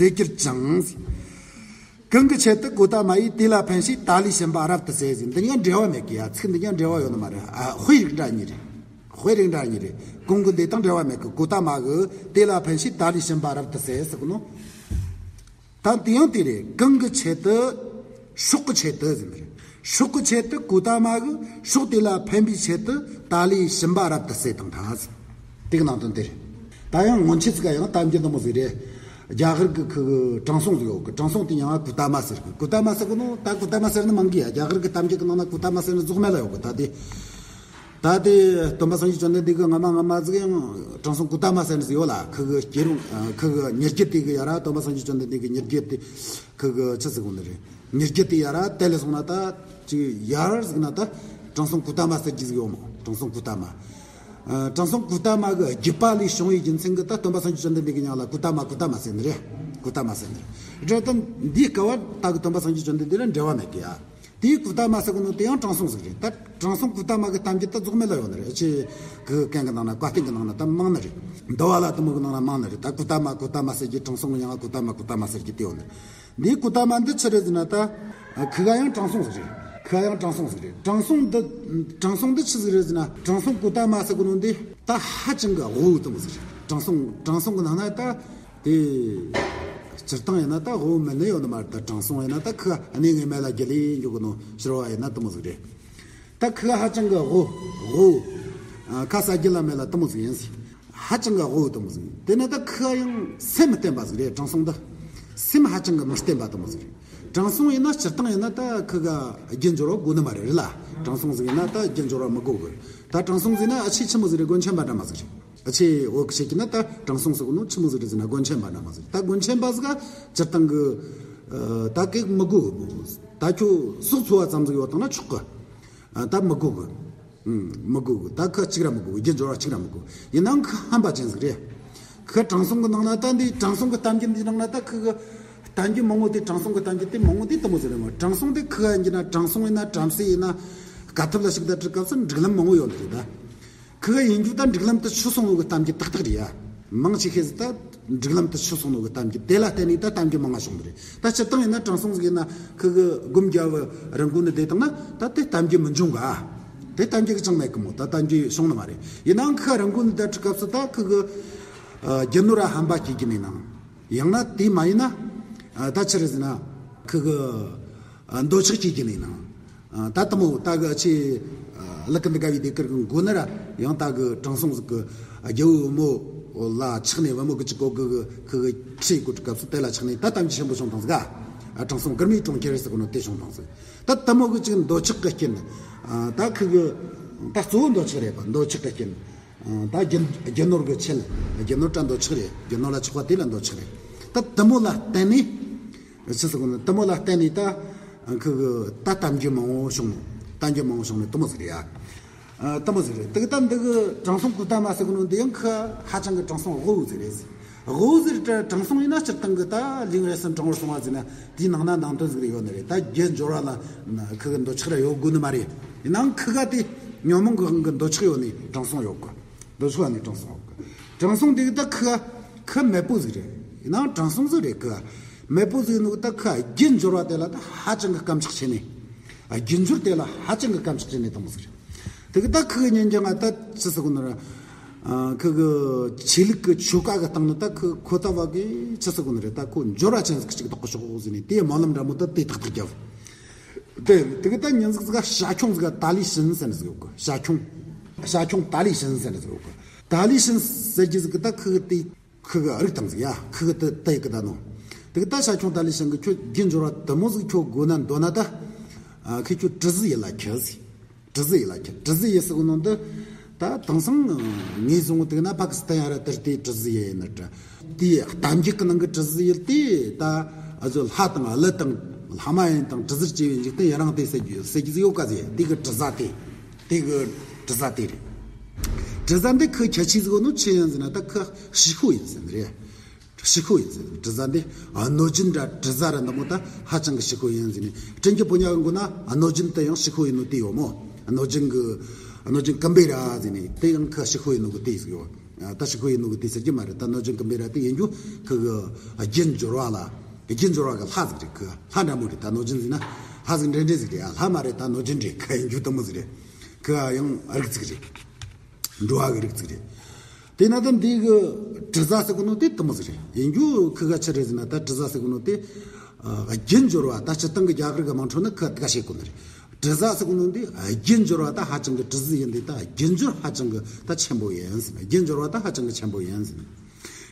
ཟེར་གྱུར་ཅིང་། གང་གི་ཆེད་དུ་གོ་ཏ་མ་ཡིས་དེ་ལ་ཕན་ཞིང་ཏཱ་ལའི་བྱིན་པ་རབ་ཏུ་གསལ་ཟེར། འདི་གཉིས་འབྲེལ་བ་མེད་གི་ཡ། ཚིག་འདི་གཉིས་འབྲེལ་བ་ཡོད་ནི་མ་རེད། ཨ། དཔེ་རིགས་འདྲ་གཉིས་རེད། དཔེ་རིགས་འདྲ་གཉིས་རེད། གང་གི་འདི་དང་འབྲེལ་བ་མེད་གི། གོ་ཏ་མ་གིས་དེ་ལ་ཕན་ཞིང་ཏཱ་ལའི་བྱིན་པ་རབ་ཏུ་གསལ་ཟེར་གི་ནོ། ད་དེ་ཡང་དེ་རེད། གང་གི་ཆེད་དུ། སྲོག་གི་ཆེད་དུ་ཟེར་ནི་རེད། སྲོག་གི་ཆེད་དུ་གོ་ཏ་མ་གིས་སྲོག་དེ་ལ་ཕན་པའི་ཆེད་དུ་ཏཱ་ལའི་བྱིན་པ་རབ་ཏུ་གསལ་བཏང་ཐལ་ཟེར། དེ་གི་ནང་དོན་དེ་རེད། ད་ཡང་སྔོན་ཆད་ཟིག་ག་ཡང་གཏམ་རྒྱུད་འདི་མོ་ཟིག་རེད། རྒྱ་གར་གི་ཁུ་གི་དྲང་སྲོང་ཟིག་ཡོད་གི། དྲང་སྲོང་དེ་མྱིང་ང་གོ་ཏ་མ་ཟེར་གི། གོ་ཏ་མ་ཟེར་གི་ནོ། ད་གོ་ཏ་མ་ཟེར་ནི་མང་གི་ཡ། རྒྱ་གར་གི་གཏམ་རྒྱུད་གི་ནང་ན་གོ་ཏ་མ་ཟེར་ནི་རྫོགས་མེད་ལ་ཡོད་གི། ད་དེ། ད་དེ་སྟོན་པ་སངས་རྒྱས་བཅོམ་ལྡན་འདས་གི་སྔ་མ་སྔ་མ་ཟིག་ཡང་དྲང་སྲོང་གོ་ཏ་མ་ཟེར་ནི་ཟིག་ཡོད་ལ། ཁུ་གི་སྐྱེ་རུང་། ཁུ་གི་ཉེར་སྐྱེས་དེ་གི་ཡ་ར། སྟོན་པ་སངས་རྒྱས་བཅོམ་ལྡན་འདས་གི་ཉེར་སྐྱེས་དེ། ཁུ་གི་ཆི་ཟིག་གོ་ནི་རེད། ཉེར་སྐྱེས་དེ་ཡ་ར་དེ་ལས་སོང་ན་ད། ཅིག་ཡར་ཟིག་ན་ད་དྲང་སྲོང་གོ་ཏ་མ་ཟེར་གི་ཟིག་ཡོད་མོ། དྲང་སྲོང་གོ་ཏ་མ། ཨ། དྲང་སྲོང་གོ་ཏ་མ་གི་རྒྱུད་པ་ལས་བྱུང་བའི་རྒྱུ་མཚན་གི་ད་སྟོན་པ་སངས་རྒྱས་བཅོམ་ལྡན་འདས་གི་མྱིང་ལ་གོ་ཏ་མ་གོ་ཏ་མ་ཟེར་ནི་རེད། གོ་ཏ་མ་ཟེར་ནི་རེད། རེད་ད། འདིའི་སྐབས་བར་ད་གི་སྟོན་པ་སངས་རྒྱས་བཅོམ་ལྡན་འདས་ལ་འབྲེལ་བ་མེད་གི་ཡ། དེའི་གོ་ཏ་མ་ཟེར་གོ་ནོ་དེ་ཡང་དྲང་སྲོང་ཟིག་རེད། ད་དྲང་སྲོང་གོ་ཏ་མ་གི་གཏམ་རྒྱུད་ད་རྫོགས་མེད་ལ་ཡོད་ནི་རེད། ཨ་ཆེ་གི་གན་གི་ནང་ན། བཀའ་བསྟན་གི་ནང་ན་ད་མང་ནི་རེད། འདུལ་བ་ལ་དེ་མོ་གི་ནང་ན་མང་ནི་རེད། ད་གོ་ཏ་མ་གོ་ཏ་མ་ཟེར་གི། དྲང་སྲོང་གི་མྱིང་ང་གོ་ཏ་མ་གོ་ཏ་མ་ཟེར་གི་དེ་ཡོད་ནི་རེད། འདིའི་གོ་ཏ་མ་འདི་ཆི་རེད་ཟེར་ན་ད། ཁུ་ག་ཡང་དྲང་སྲོང་ཟིག་རེད། ཁུ་ག་ཡང་དྲང་སྲོང་ཟིག་རེད། དྲང་སྲོང་འདི། དྲང་སྲོང་འདི་ཆི་ཟིག་རེད་ཟེར་ན། དྲང་སྲོང་གོ་ཏ་མ་ཟེར་གོ་ནོ་འདི་ད་ཧ་ཅང་གི་དབུལ་བོ་དེ་མོ་ཟིག་རེད། དྲང་སྲོང་། དྲང་སྲོང་གི་ནང་ན་ད། དེ། སྤྱིར་བཏང་ཡིན་ན་ད་དབུལ་བོ་མེད་ནི་ཡོད་ནི་མ་རེད། ད་དྲང་སྲོང་ཡིན་ན་ད་ཁུ་ག་གནས་ངེས་མེད་ལ་རྒྱུ་ལས་འཇུག་གི་ནོ་ཕྱིར་བ་ཡིན་ན་དེ་མོ་ཟིག་རེད། ད་ཁུ་ག་ཧ་ཅང་གི་དབུལ། དབུལ། ཨ། ཁ་ཟ་རྒྱུ་ལ་མེད་ལ་དེ་མོ་ཟིག་ཡིན་ཟིག་ཧ་ཅང་གི་དབུལ་བོ་དེ་མོ་ཟིག་ཡིན། དེ་ན་ད་ཁུ་ག་ཡང་སེམས་མི་བརྟན་པ་ཟིག་རེད། དྲང་སྲོང་ད་སེམས་ཧ་ཅང་གི་མི་བརྟན་པ་དེ་མོ་ཟིག་རེད། དྲང་སྲོང་ཡིན་ན་སྤྱིར་བཏང་ཡིན་ན་ད་ཁུ་ག་རྒྱུ་འབྱོར་བ་དགོས་ནི་མ་རེད་རེད་ལ། དྲང་སྲོང་ཟིག་ཡིན་ན་ད་རྒྱུ་འབྱོར་བ་མི་དགོས་གི། ད་དྲང་སྲོང་ཟིག་ཡིན་ན་ཨ་ཆེ་ཆི་མོ་ཟིག་རེད། དགོན་ཆེན་པ་འདྲ་མོ་ཟིག་རེད། ཨ་ཆེ་བོད་གི་བཤད་ཀྱི་ན་ད་དྲང་སྲོང་ཟེར་གོ་ནོ་ཆི་མོ་ཟིག་རེད་ཟེར་ན། དགོན་ཆེན་པ་འདྲ་མོ་ཟིག་རེད། ད་དགོན་ཆེན་པ་ཟིག་ག་སྤྱིར་བཏང་གི། ཨ། ད་གེགས་མི་དགོས་གི་མོ། ད་ཁྱོད་སྲོག་འཚོ་བ་ཙམ་ཟིག་ཡོད་བཏང་ན་ཆོག་གི། ཨ། ད་མི་དགོས་གི། ཨང་། མི་དགོས་གི། ད་ཁུ་གཅིག་ར་མི་དགོས་གི། རྒྱུ་འབྱོར་བ་གཅིག་ར་མི་དགོས། ཡིན་ནའང་ཁུ་ཧམ་པ་ཅན་ཟིག་རེད། ཁུ་དྲང་སྲོང་གི་ནང་ན་ད་འདི་དྲང་སྲོང་གི་གཏམ་རྒྱུད་འདི་ནང་ན་ད་ཁུ་གི་གཏམ་རྒྱུད་མང་བོ་དེ། དྲང་སྲོང་གི་གཏམ་རྒྱུད་དེ་མང་བོ་དེ་དེ་མོ་ཟིག་རེད་མོ། དྲང་སྲོང་དེ་ཁུ་ག་ཡིན་གྱི་ན་དྲང་སྲོང་ཡིན་ན་བྲམ་ཟེ་ཡིན་ན་དཀའ་ཐུབ་ལ་ཞུགས་ད་དུས་སྐབས་སུ་འགྲིག་ལམ་མང་བོ་ཡོད་ནི་རེད་ད། ཁུ་ག་ཡིན་རྒྱུ་ད་འགྲིག་ལམ་དུ་ཆུད་སོང་ནོ་གི་གཏམ་རྒྱུད་ཏག་ཏག་རེད་ཡ། མང་ཆེ་ཤོས་ཟིག་ད་འགྲིག་ལམ་དུ་ཆུད་སོང་ནོ་གི་གཏམ་རྒྱུད་དེ་ལ་བརྟེན་ནས་ད་གཏམ་རྒྱུད་མང་ང་བྱུང་ནི་རེད། ད་སྤྱིར་བཏང་ཡིན་ན་དྲང་སྲོང་ཟིག་ཡིན་ན་ཁུ་གི་སྒོམ་རྒྱབ་རི་མགོ་ནས་བསྡད་བཏང་ན་ད་དེ་གཏམ་རྒྱུད་མི་འབྱུང་ག། དེ་གཏམ་རྒྱུད་གི་ཅང་མེད་གི་མོ། ད་གཏམ་རྒྱུད་བྱུང་ནི་མ་རེད། ཡིན་ནའང་ཁུ་ག་རི་མགོ་ནས་བསྡད་དུས་སྐབས་སུ་ད་ཁུ་གི་ཨ་རྒྱུ་ནོར་ར་ཧམ་པ་སྐྱེ་རྒྱུ་ནས་ནང་། ཡང་ན་དེ་མ་ཡིན་ན། ཨ། ད་ཆི་རེད་ཟེར་ན། ཁུ་གི་ཨ་འདོད་ཆགས་སྐྱེ་རྒྱུ་ནས་ནང་། ཨ། ད་དེ་མོ་ད་གི་ཨ་ཆེ་ཨ་ལུ་གུ་འདི་ག་བའི་སྡེ་དཀར་གི་མགོ་ན་ར་ཡང་ད་གི་དྲང་སྲོང་ཟིག་གི་རྒྱལ་བོའི་བུ་མོ་ལ་ཆགས་ནས་བུ་མོ་གི་ཅིག་གོ་གི་གི་ཁུ་གི་ཁྲིད་གོ་དུས་སྐབས་སུ་དེ་ལ་ཆགས་ནས་ད་གཏམ་རྒྱུད་ཆེན་པོ་བྱུང་བཏང་ཟིག་ཨ། དྲང་སྲོང་གུར་མའི་གྲོང་ཁྱེར་ཟེར་གོ་ནོ་དེ་བྱུང་བཏང་ཟིག་ད་དེ་མོ་གི་ཅིག་འདོད་ཆགས་གི་རྐྱེན། ཨ། ད་ཁུ་གི་ད་གཙོ་བོ་འདོད་ཆགས་རེད་པ། འདོད་ཆགས་གི་རྐྱེན། ཨ། ད་རྒྱུ་རྒྱུ་ནོར་གི་ཆེད། རྒྱུ་ནོར་ད་འདོད་ཆགས་རེད། རྒྱུ་ནོར་ལ་ཆགས་པ་དེ་ལ་འདོད་ཆགས་རེད། ད་དེ་མོ་ལ་བརྟེན་ནས། ཆི་ཟེར་གོ་ནི། དེ་མོ་ལ་བརྟེན་ནས་ད་ཁུ་གི་ད་གཏམ་རྒྱུད་མང་བོ་བྱུང་ནས། གཏམ་རྒྱུད་མང་བོ་བྱུང་ནས་དེ་མོ་ཟིག་རེད་ཡ། ཨ། དེ་མོ་ཟིག་རེད། དེ་གི་ད་འདི་གི་དྲང་སྲོང་གོ་ཏ་མ་ཟེར་གོ་ནོ་འདི་ཡང་ཁུ་ཧ་ཅང་གི་དྲང་སྲོང་དབུལ་བོ་ཟིག་རེད། དབུལ་བོ་ཟིག་རེད། དྲང་སྲོང་ཡིན་ན་སྤྱིར་བཏང་གི་ད་ལུས་ངན་སེམས་དྲང་བོར་སོང་བ་ཟེར་ན་དེའི་ནང་ན་ནང་དོན་ཟིག་རེ་ཡོད་ནི་རེད། ད་རྒྱུ་འབྱོར་བ་ལ་ཁུ་གི་འདོད་ཆགས་ར་ཡོད་དགོས་ནི་མ་རེད། ཡིན་ནའང་ཁུ་ག་དེ་ཉོན་མོངས་གི་དབང་གིས་འདོད་ཆགས་ཡོད་ནི་དྲང་སྲོང་ཡོད་གི། འདོད་ཆགས་ཡོད་ནི་དྲང་སྲོང་ཡོད་གི། དྲང་སྲོང་དེ་གི་ད་ཁུ་ག་ཁུ་མེད་པོ་ཟིག་རེད། ཡིན་ནའང་དྲང་སྲོང་ཟིག་རེད། ཁུ་ག་མེད་པོ་ཟིག་ནོ་གི་ད་ཁུ་ག་རྒྱུ་འབྱོར་བ་དེ་ལ་ད་ཧ་ཅང་གི་དཀའ་ཆག་ཆེ་ནི། རྒྱུ་འབྱོར་དེ་ལ་ཧ་ཅང་གི་དཀའ་ཆག་ཆེ་ནི་དེ་མོ་ཟིག་རེད། དེ་གི་ད་ཁུ་གི་ཉིན་རྒྱུན་ང་ད་ཆི་ཟེར་གོ་ནི་རེད། ཨ། ཁུ་གི་ཆོས་ལུགས་གི་ཆོ་ག་གི་སྟེང་ནས་ད་ཁུ་ཁོ་ད་བ་གི་ཆི་ཟེར་གོ་ནི་རེད། ད་ཁོ་འབྱོར་བ་ཅན་ཟིག་གཅིག་ཐོགས་གི་ཤོག་ཟེར་ནས་དེའི་སྨོན་ལམ་འདྲ་མོ་ད་དེ་ཏག་ཏག་རྒྱབ། དེ་དེ་གི་ད་ཉིན་ཟིག་ཟིག་ག་བྱ་ཁྱུང་ཟིག་ག་ཏཱ་ལའི་བྱིན་ཟེར་ནི་ཟིག་ཡོད་གི། བྱ་ཁྱུང་། བྱ་ཁྱུང་ཏཱ་ལའི་བྱིན་ཟེར་ནི་ཟིག་ཡོད་གི། ཏཱ་ལའི་བྱིན་ཟེར་གི་ཟིག་གི་ད་ཁུ་གི་དེ། ཁུ་གི་རིག་དང་ཟིག་ཡ། ཁུ་གི་དེ་དེ་གི་ད་ནོ། དེ་གི་ད་བྱ་ཁྱུང་ཏཱ་ལའི་བྱིན་གི་ཁྱོད་རྒྱུ་འབྱོར་བ་དེ་མོ་ཟིག་ཁྱོད་དགོས་ན་འདོད་ན་ད། ཨ། ཁི་ཁྱོད་དྲི་ཟའི་ཡུལ་ལ་ཁྱེར་ཟིག་དྲི་ཟའི་ཡུལ་ལ་ཁྱེར། དྲི་ཟའི་ཡུལ་ཟེར་གོ་ནོ་འདི། ད་དེང་སང་ངས་བཟུང་བལྟས་ན་པ་ཀི་སི་ཐན་ཡ་ར་དེར་དེ་དྲི་ཟའི་ཡུལ་ཡིན་ནི་འདྲ། དེའི་གཏམ་རྒྱུད་གི་ནང་གི་དྲི་ཟའི་ཡུལ་དེ་ད། ཨ་ཟོ་ལྷ་དང་ཀླུ་དང་ལྷ་མ་ཡིན་དང་དྲི་ཟར་བཅས་པའི་འཇིག་རྟེན་ཡི་རངས་ཏེ་ཟེར་རྒྱུ་ཟེར་རྒྱུ་ཟིག་ཡོད་ག་ཟེར། དེ་གི་དྲི་ཟ་དེ། དེ་གི་དྲི་ཟ་དེ་རེད། དྲི་ཟ་འདི་ཁུ་ཁྱད་ཆོས་ཟིག་ཡོད་ནོ་ཆི་ཡིན་ཟེར་ན་ད་ཁུ་ཞི་ཁོ་ཡིན་ཟེར་ནི་རེད། ཞི་ཁོ་ཡིན་ཟེར། དྲི་ཟ་འདི་གནོད་སྦྱིན་འདྲ་དྲི་ཟ་ར་འདི་མོ་ད་ཧ་ཅང་གི་ཞི་ཁོ་ཡིན་ཟེར་ནི། དྲིན་གྱི་ཕོ་ཉ་གི་མགོ་ན་གནོད་སྦྱིན་དེ་ཡང་ཞི་ཁོ་ཡིན་ནོ་དེ་ཡོད་མོ། གནོད་སྦྱིན་གི་གནོད་སྦྱིན་ཀམ་པེ་ར་ཟེར་ནི་དེ་ཡང་ཁུ་ཞི་ཁོ་ཡིན་ནོ་གི་དེ་ཟིག་ཡོད། ད་ཞིག་གོ་ཡིན་ནོ་གི་དེ་ཟེར་གྱི་མ་རེད། ད་གནོད་སྦྱིན་ཀུན་ཕན་ར་དེ་ཡིན་རྒྱུ་ཁུ་གི་རྒྱུ་འབྱོར་བ་ལ། རྒྱུ་འབྱོར་བ་གི་ལྷ་ཟིག་རེད། ཁུ་ལྷ་འདྲ་མོ་རེད། ད་གནོད་སྦྱིན་ཟེར་ན་ལྷ་ཟིག་འདྲེ་འདྲེ་ཟིག་རེད་ཨ། ལྷ་མ་རེད། ད་གནོད་སྦྱིན་རེད། ཁུ་ཡིན་རྒྱུ་དེ་མོ་ཟིག་རེད། ཁུ་ཡང་རིགས་ཟིག་རེད། འགྲོ་བ་གི་རིགས་ཟིག་རེད། དེ་ན་ད་འདི་གི་དྲི་ཟ་ཟེར་གོ་ནོ་དེ་དེ་མོ་ཟིག་རེད། ཡིན་རྒྱུ་ཁུ་ག་ཆི་རེད་ཟེར་ན། ད་དྲི་ཟ་ཟེར་གོ་ནོ་དེ་རྒྱུ་འབྱོར་བ། ད་སྤྱི་བཏང་གི་རྒྱ་གར་གི་དམངས་ཁྲོད་ན་ཁུ་དེ་ག་བཤད་གོ་ནི་རེད། དྲི་ཟ་ཟེར་གོ་ནོ་འདི་རྒྱུ་འབྱོར་བ་ད་ཧ་ཅང་གི། དྲི་ཟ་ཡིན་དེ་ད་རྒྱུ་འབྱོར་ཧ་ཅང་གི་ད་ཆེན་པོ་ཡིན་ཟེར། རྒྱུ་འབྱོར་བ་ད་ཧ་ཅང་གི་ཆེན་པོ་ཡིན་ཟེར།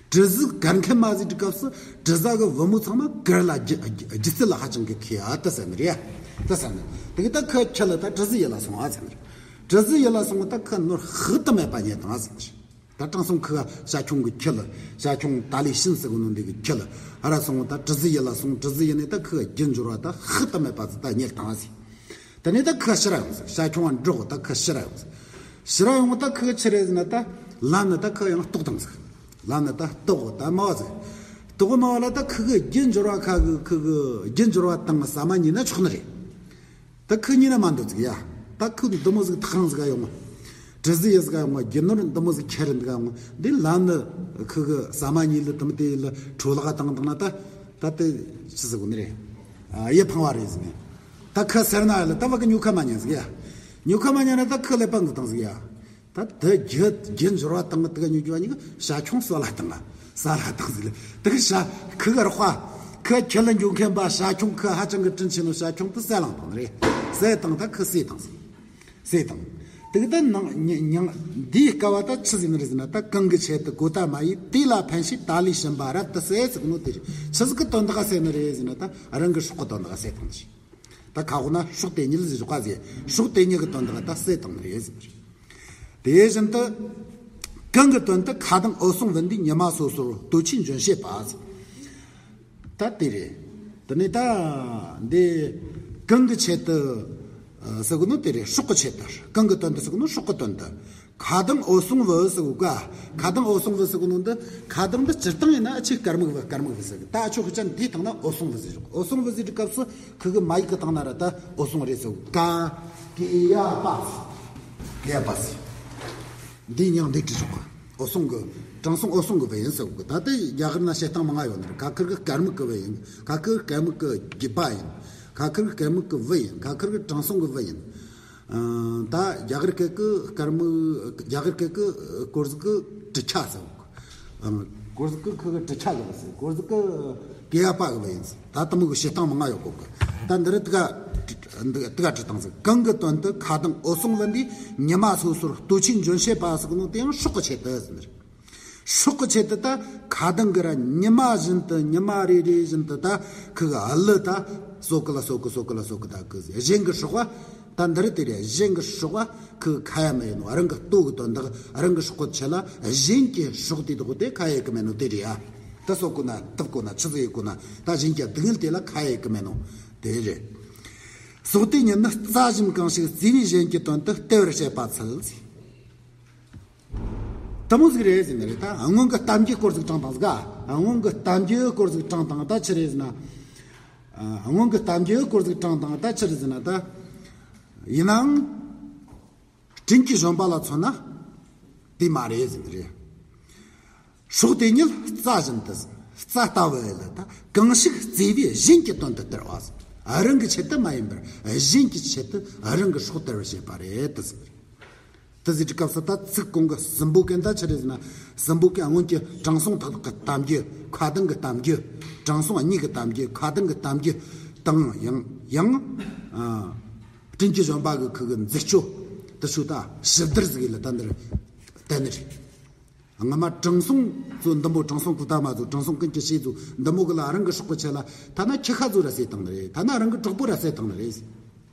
དྲི་ཟ་གར་མཁན་མ་ཟིག་གི་སྐབས་སུ་དྲི་ཟ་གི་བུ་མོ་ཚང་མ་གར་ལ་རྒྱུ་རྒྱུ་རྩལ་ལ་ཧ་ཅང་གི་མཁས་ཨ་ད་ཟེར་ནི་རེད་ཨ། ད་ཟེར་ནི་དེ་གི་ད་ཁུ་ཁྱི་ལ་ད་དྲི་ཟ་ཡི་ལ་སོང་ཨ་ཟེར་ནི་རེད། དྲི་ཟ་ཡི་ལ་སོང་ད་ཁུ་ནོར་ཧུ་ད་མེད་པ་རྙེད་བཏང་ཨ་ཟེར་ནི་རེད། ད་དྲང་སྲོང་ཁུ་ག་ཞ་ཁྱུང་གི་ཁྱི་ལ། ཞ་ཁྱུང་ཏཱ་ལི་ཤིན་ཟེར་གོ་ནོ་འདི་གི་ཁྱི་ལ་ཧ་ར་སོང་ད་དྲི་ཟ་ཡི་ལ་སོང་། དྲི་ཟ་ཡི་ནས་ད་ཁུ་ག་རྒྱུ་འབྱོར་བ་ད་ཧུ་ད་མེད་པ་ཟིག་ད་རྙེད་བཏང་ཟིག་དེ་ནས་ད་ཁུ་ཕྱིར་ར་ཡོང་ཟིག་ཞ་ཁྱུང་བ་འགྲོགས་ད་ཁུ་ཕྱིར་ར་ཡོང་ཟིག་ཕྱིར་ར་ཡོང་ད་ཁུ་ཆི་རེད་ཟེར་ན། ད་ལམ་ན་ད་ཁུ་ཡང་ལྟོགས་བཏང་ཟིག་ལམ་ན་ད་ལྟོགས་ད་མ་བ་ཟིག་ལྟོགས་མ་བ་ལ་ད་ཁུ་གི་རྒྱུ་འབྱོར་བ་ཁ་གི་ཁུ་གི་རྒྱུ་འབྱོར་བ་དང་ཟ་མ་ཉོས་ན་ཆོག་ནི་རེད། ད་ཁུ་ཉོས་ན་མ་འདོད་ཟིག་ཡ། ད་ཁུ་འདི་མོ་ཟིག་ཐག་རིང་ཟིག་ག་ཡོང་བ། དྲི་ཟ་ཡི་ཟིག་ག་ཡོང་བ། རྒྱུ་ནོར་འདི་མོ་ཟིག་ཁྱེར་འདི་ག་ཡོང་བ། འདི་ལམ་ནི་ཁུ་གི་ཟ་མ་ཉོས་ལ་དམ་དེ་ལ་ཁྲོ་ལག་བཏང་བཏང་ན་ད། ད་དེ་ཆི་ཟིག་གོ་ནི་རེད། ཨ་ཡི་ཕང་བ་རེད་ཟིག་ནས། ད་ཁུ་སེར་ན་ཡ་ལ་ད་བ་གི་ཉོ་ཁ་མ་ཉན་ཟིག་ཡ། ཉོ་ཁ་མ་ཉན་ན་ད་ཁུ་ལེ་པང་གི་བཏང་ཟིག་ཡ། ད་དེ་རྒྱུ་རྒྱུ་འབྱོར་བ་དང་དེ་ག་ཉོ་རྒྱུ་བ་གཉིས་ཀ་ཞ་ཁྱུང་གསོད་ལ་བཏང་ང་ཟ་ལ་བཏང་ཟིག་ལ། དེ་གི་ཞ་ཁུ་ག་ར་ཁ་ཁུ་ཁྱི་ལ་འཇུ་མཁན་པ་ཞ་ཁྱུང་ཁུ་ཧ་ཅང་གི་དྲིན་ཆེ་ནོ་ཞ་ཁྱུང་དེ་བསད་ལང་བཏང་རེད། བསད་བཏང་ད་ཁུ་བསད་བཏང་ཟིག་བསད་བཏང་། དེ་གི་ད་ནང་ཉ་ཉང་འདིའི་སྐབས་བ་ད་ཆི་ཟིག་ནི་རེད་ཟེར་ན། ད་གང་གི་ཆེད་དུ་གོ་ད་མ་ཡིས་དེ་ལ་ཕན་ཞིག་ཏཱ་ལི་ཞིམ་པ་རབ་ཏུ་བསད་ཟེར་གི་ནོ་དེ་རེད། ཆི་ཟིག་གི་དོན་དག་བསད་ནི་རེད་ཟེར་ན། ད་རང་གི་སྲོག་གི་དོན་དག་བསད་བཏང་ཟིག་ད་ཁ་འོག་ན་སྲོག་དེ་ཉིད་ཟེར་བཞག་ག་ཟེར། སྲོག་དེ་ཉིད་ཀྱི་དོན་དག་ད་བསད་བཏང་ནི་རེད་ཟེར། དེ་བཞིན་དུ་གང་གི་དོན་དུ་ཁ་གདངས་འོད་སྲུང་བུ་འདིས་ཉི་མ་སོ་སོར་ལྟོ་ཆས་འབྱོན་བྱེད་པ་ཟེར། ད་དེ་རེད། དེ་ནས་ད་འདི་གང་གི་ཆེད་དུ་ཟེར་གི་ནོ་དེ་རེད། སྲོག་གི་ཆེད་དུ། གང་གི་དོན་དུ་ཟེར་གི་ནོ་སྲོག་གི་དོན་དུ། ཁ་གདངས་འོད་སྲུང་བུ་ཟེར་གི་ག་ཁ་གདངས་འོད་སྲུང་བུ་ཟེར་གི་ནོ་འདི། ཁ་གདངས་འདི་སྤྱིར་བཏང་ཡིན་ན་ཨ་ཆེ་དཀར་མིག་བུ། དཀར་མིག་བུ་ཟེར་གི། ད་ཨ་ཆོ་ཁུ་ཅན་འདིའི་སྟེང་ན་འོད་སྲུང་བུ་ཟེར་གི། འོད་སྲུང་བུ་ཟེར་གི་སྐབས་སུ་ཁུ་གི་མ་ཡིག་གི་སྟེང་ན་ར་ད་འོད་སྲུང་རེད་ཟེར་གི། ཀ་ཀེ་ཡ་པ་ཀེ་ཡ་པ་ཟེར། འདིའི་མྱིང་འདི་བྲིས་ཆོག་གི། འོད་སྲུང་གི། དྲང་སྲོང་འོད་སྲུང་གི་བུ་ཡིན་ཟེར་གི། ད་ལྟ་རྒྱ་གར་ན་བཤད་སྟངས་མང་ང་ཡོད་ནི་རེད། ཁ་ཁུར་གི་དཀར་མིག་གི་བུ་ཡིན། ཁ་ཁུར་དཀར་མིག་གི་རྒྱུད་པ་ཡིན། ཁ་ཁུར་དཀར་མིག་གི་བུ་ཡིན། ཁ་ཁུར་གི་དྲང་སྲོང་གི་བུ་ཡིན། ཨ་ད་རྒྱ་གར་སྐད་གི་དཀར་མིག་རྒྱ་གར་སྐད་གི་སྐོར་ཟིག་གི་གྲི་ཆ་ཟེར་གི། ཨ་སྐོར་ཟིག་གི་ཁུ་གི་གྲི་ཆ་གི་བུ་ཟེར། སྐོར་ཟིག་གི་ཀེ་ཡ་པ་གི་བུ་ཡིན་ཟེར། ད་དེ་མོ་གི་བཤད་སྟངས་མང་ང་ཡོད་གོ་གི། ད་འདི་རེད། དེ་ག་དེ་ག་བྲིས་བཏང་ཟིག་གང་གི་དོན་དུ་ཁ་གདངས་འོད་སྲུང་བུ་འདིས་ཉི་མ་སོ་སོར་ལྟོ་ཆས་འབྱོན་བྱེད་པ་ཟེར་གི་ནོ་དེ་ཡང་སྲོག་གི་ཆེད་དུ་ཟེར་ནི་རེད། སྲོག་གི་ཆེད་དུ་ད་ཁ་གདངས་གི་ར་ཉི་མ་བཞིན་དུ། ཉི་མ་རེ་རེ་བཞིན་དུ་ད་ཁུ་གི་ཨ་ལུ་ད་གསོ་གི་ལ་གསོ་གི་གསོ་གི་ལ་གསོ་གི། ད་ཁུ་གཞན་གི་སྲོག་བ། ད་འདི་རེད། དེ་རེད། གཞན་གི་སྲོག་བ་ཁུ་གི་ཁ་ཡ་མེད་ནོ། རང་གི་ལྟོ་གི་དོན་དག་རང་གི་སྲོག་གི་ཆེད་ལ་གཞན་གྱི་སྲོག་དེ་དག་དེ་ཁ་ཡ་གི་མེད་ནོ་དེ་རེད་ཡ། ད་གསོ་གོ་ན་གཏུབ་གོ་ན་ཆི་ཟིག་ཡེ་གོ་ན་ད་གཞན་གྱི་སྡུག་བསྔལ་དེ་ལ་ཁ་ཡ་གི་མེད་ནོ་དེ་རེད། སྲོག་དེ་ཉིད་ནི་རྩྭ་བཞིན་གང་ཞིག་བརྩེ་བས་གཞན་གྱི་དོན་དུ་སྟེར་བར་བྱེད་པ་འཚལ་ཟེར། དེ་མོ་ཟིག་རེད་ཟེར་ནི་རེད། ད་སྔོན་གི་གཏམ་རྒྱུད་སྐོར་ཟིག་དྲངས་བཏང་ཟིག་ཨ་སྔོན་གི་གཏམ་རྒྱུད་སྐོར་ཟིག་དྲངས་བཏང་། ད་ཆི་རེད་ཟེར་ན། ཨ་སྔོན་གི་གཏམ་རྒྱུད་སྐོར་ཟིག་དྲངས་བཏང་། ད་ཆི་རེད་ཟེར་ན། ད་ཡིན་ནའང་སྤྲིན་གྱི་བཞོན་པ་ལ་མཚོན་ན་དེ་མ་རེད་ཟེར་ནི་རེད། སྲོག་དེ་ཉིད་རྩྭ་བཞིན་དུ་ཟེར། རྩྭ་ལྟ་བུ་ལ་ད་གང་ཞིག་བརྩེ་བས་གཞན་གྱི་དོན་དུ་སྟེར་བ་ཟེར། རང་གི་ཆེད་དུ་མ་ཡིན་པར་གཞན་གྱི་ཆེད་དུ་རང་གི་སྲོག་སྟེར་བར་བྱེད་པ་རེད་དེ་ཟེར། དེ་ཟེར་གྱི་སྐབས་སུ་ད་ཚིག་གོང་གི་སྲིན་པོ་གན་ད་ཆི་རེད་ཟེར་ན། སྲིན་པོ་གན་སྔོན་གྱི་དྲང་སྲོང་ཐགས་ཐགས་གི་གཏམ་རྒྱུད། ཁ་གདངས་གི་གཏམ་རྒྱུད། དྲང་སྲོང་གཉིས་ཀྱི་གཏམ་རྒྱུད། ཁ་གདངས་གི་གཏམ་རྒྱུད་དང་། ཡང་ཡང་ཨ་སྤྲིན་གྱི་བཞོན་པ་གི་ཁུ་གི་མཛེས་སྤྱོད་དེ་ཚོ་ད་ཞིབ་བསྡུར་ཟིག་ཡེ་ལ་ད་འདིར་བསྟན་ནི་རེད། སྔ་མ་དྲང་སྲོང་ཚོ་འདི་མོ། དྲང་སྲོང་ཀུ་ཏ་མ་ཚོ། དྲང་སྲོང་ཀུན་གྱི་སྲས་ཚོ་འདི་མོ་གི་ལ་རང་གི་སྲོག་གི་ཆེད་ལ་ཐ་ན་ཁྱི་ཤ་ཚོ་ར་བསད་བཏང་ནི་རེད། ཐ་ན་རང་གི་གྲོགས་པོ་ར་བསད་བཏང་ནི་རེད།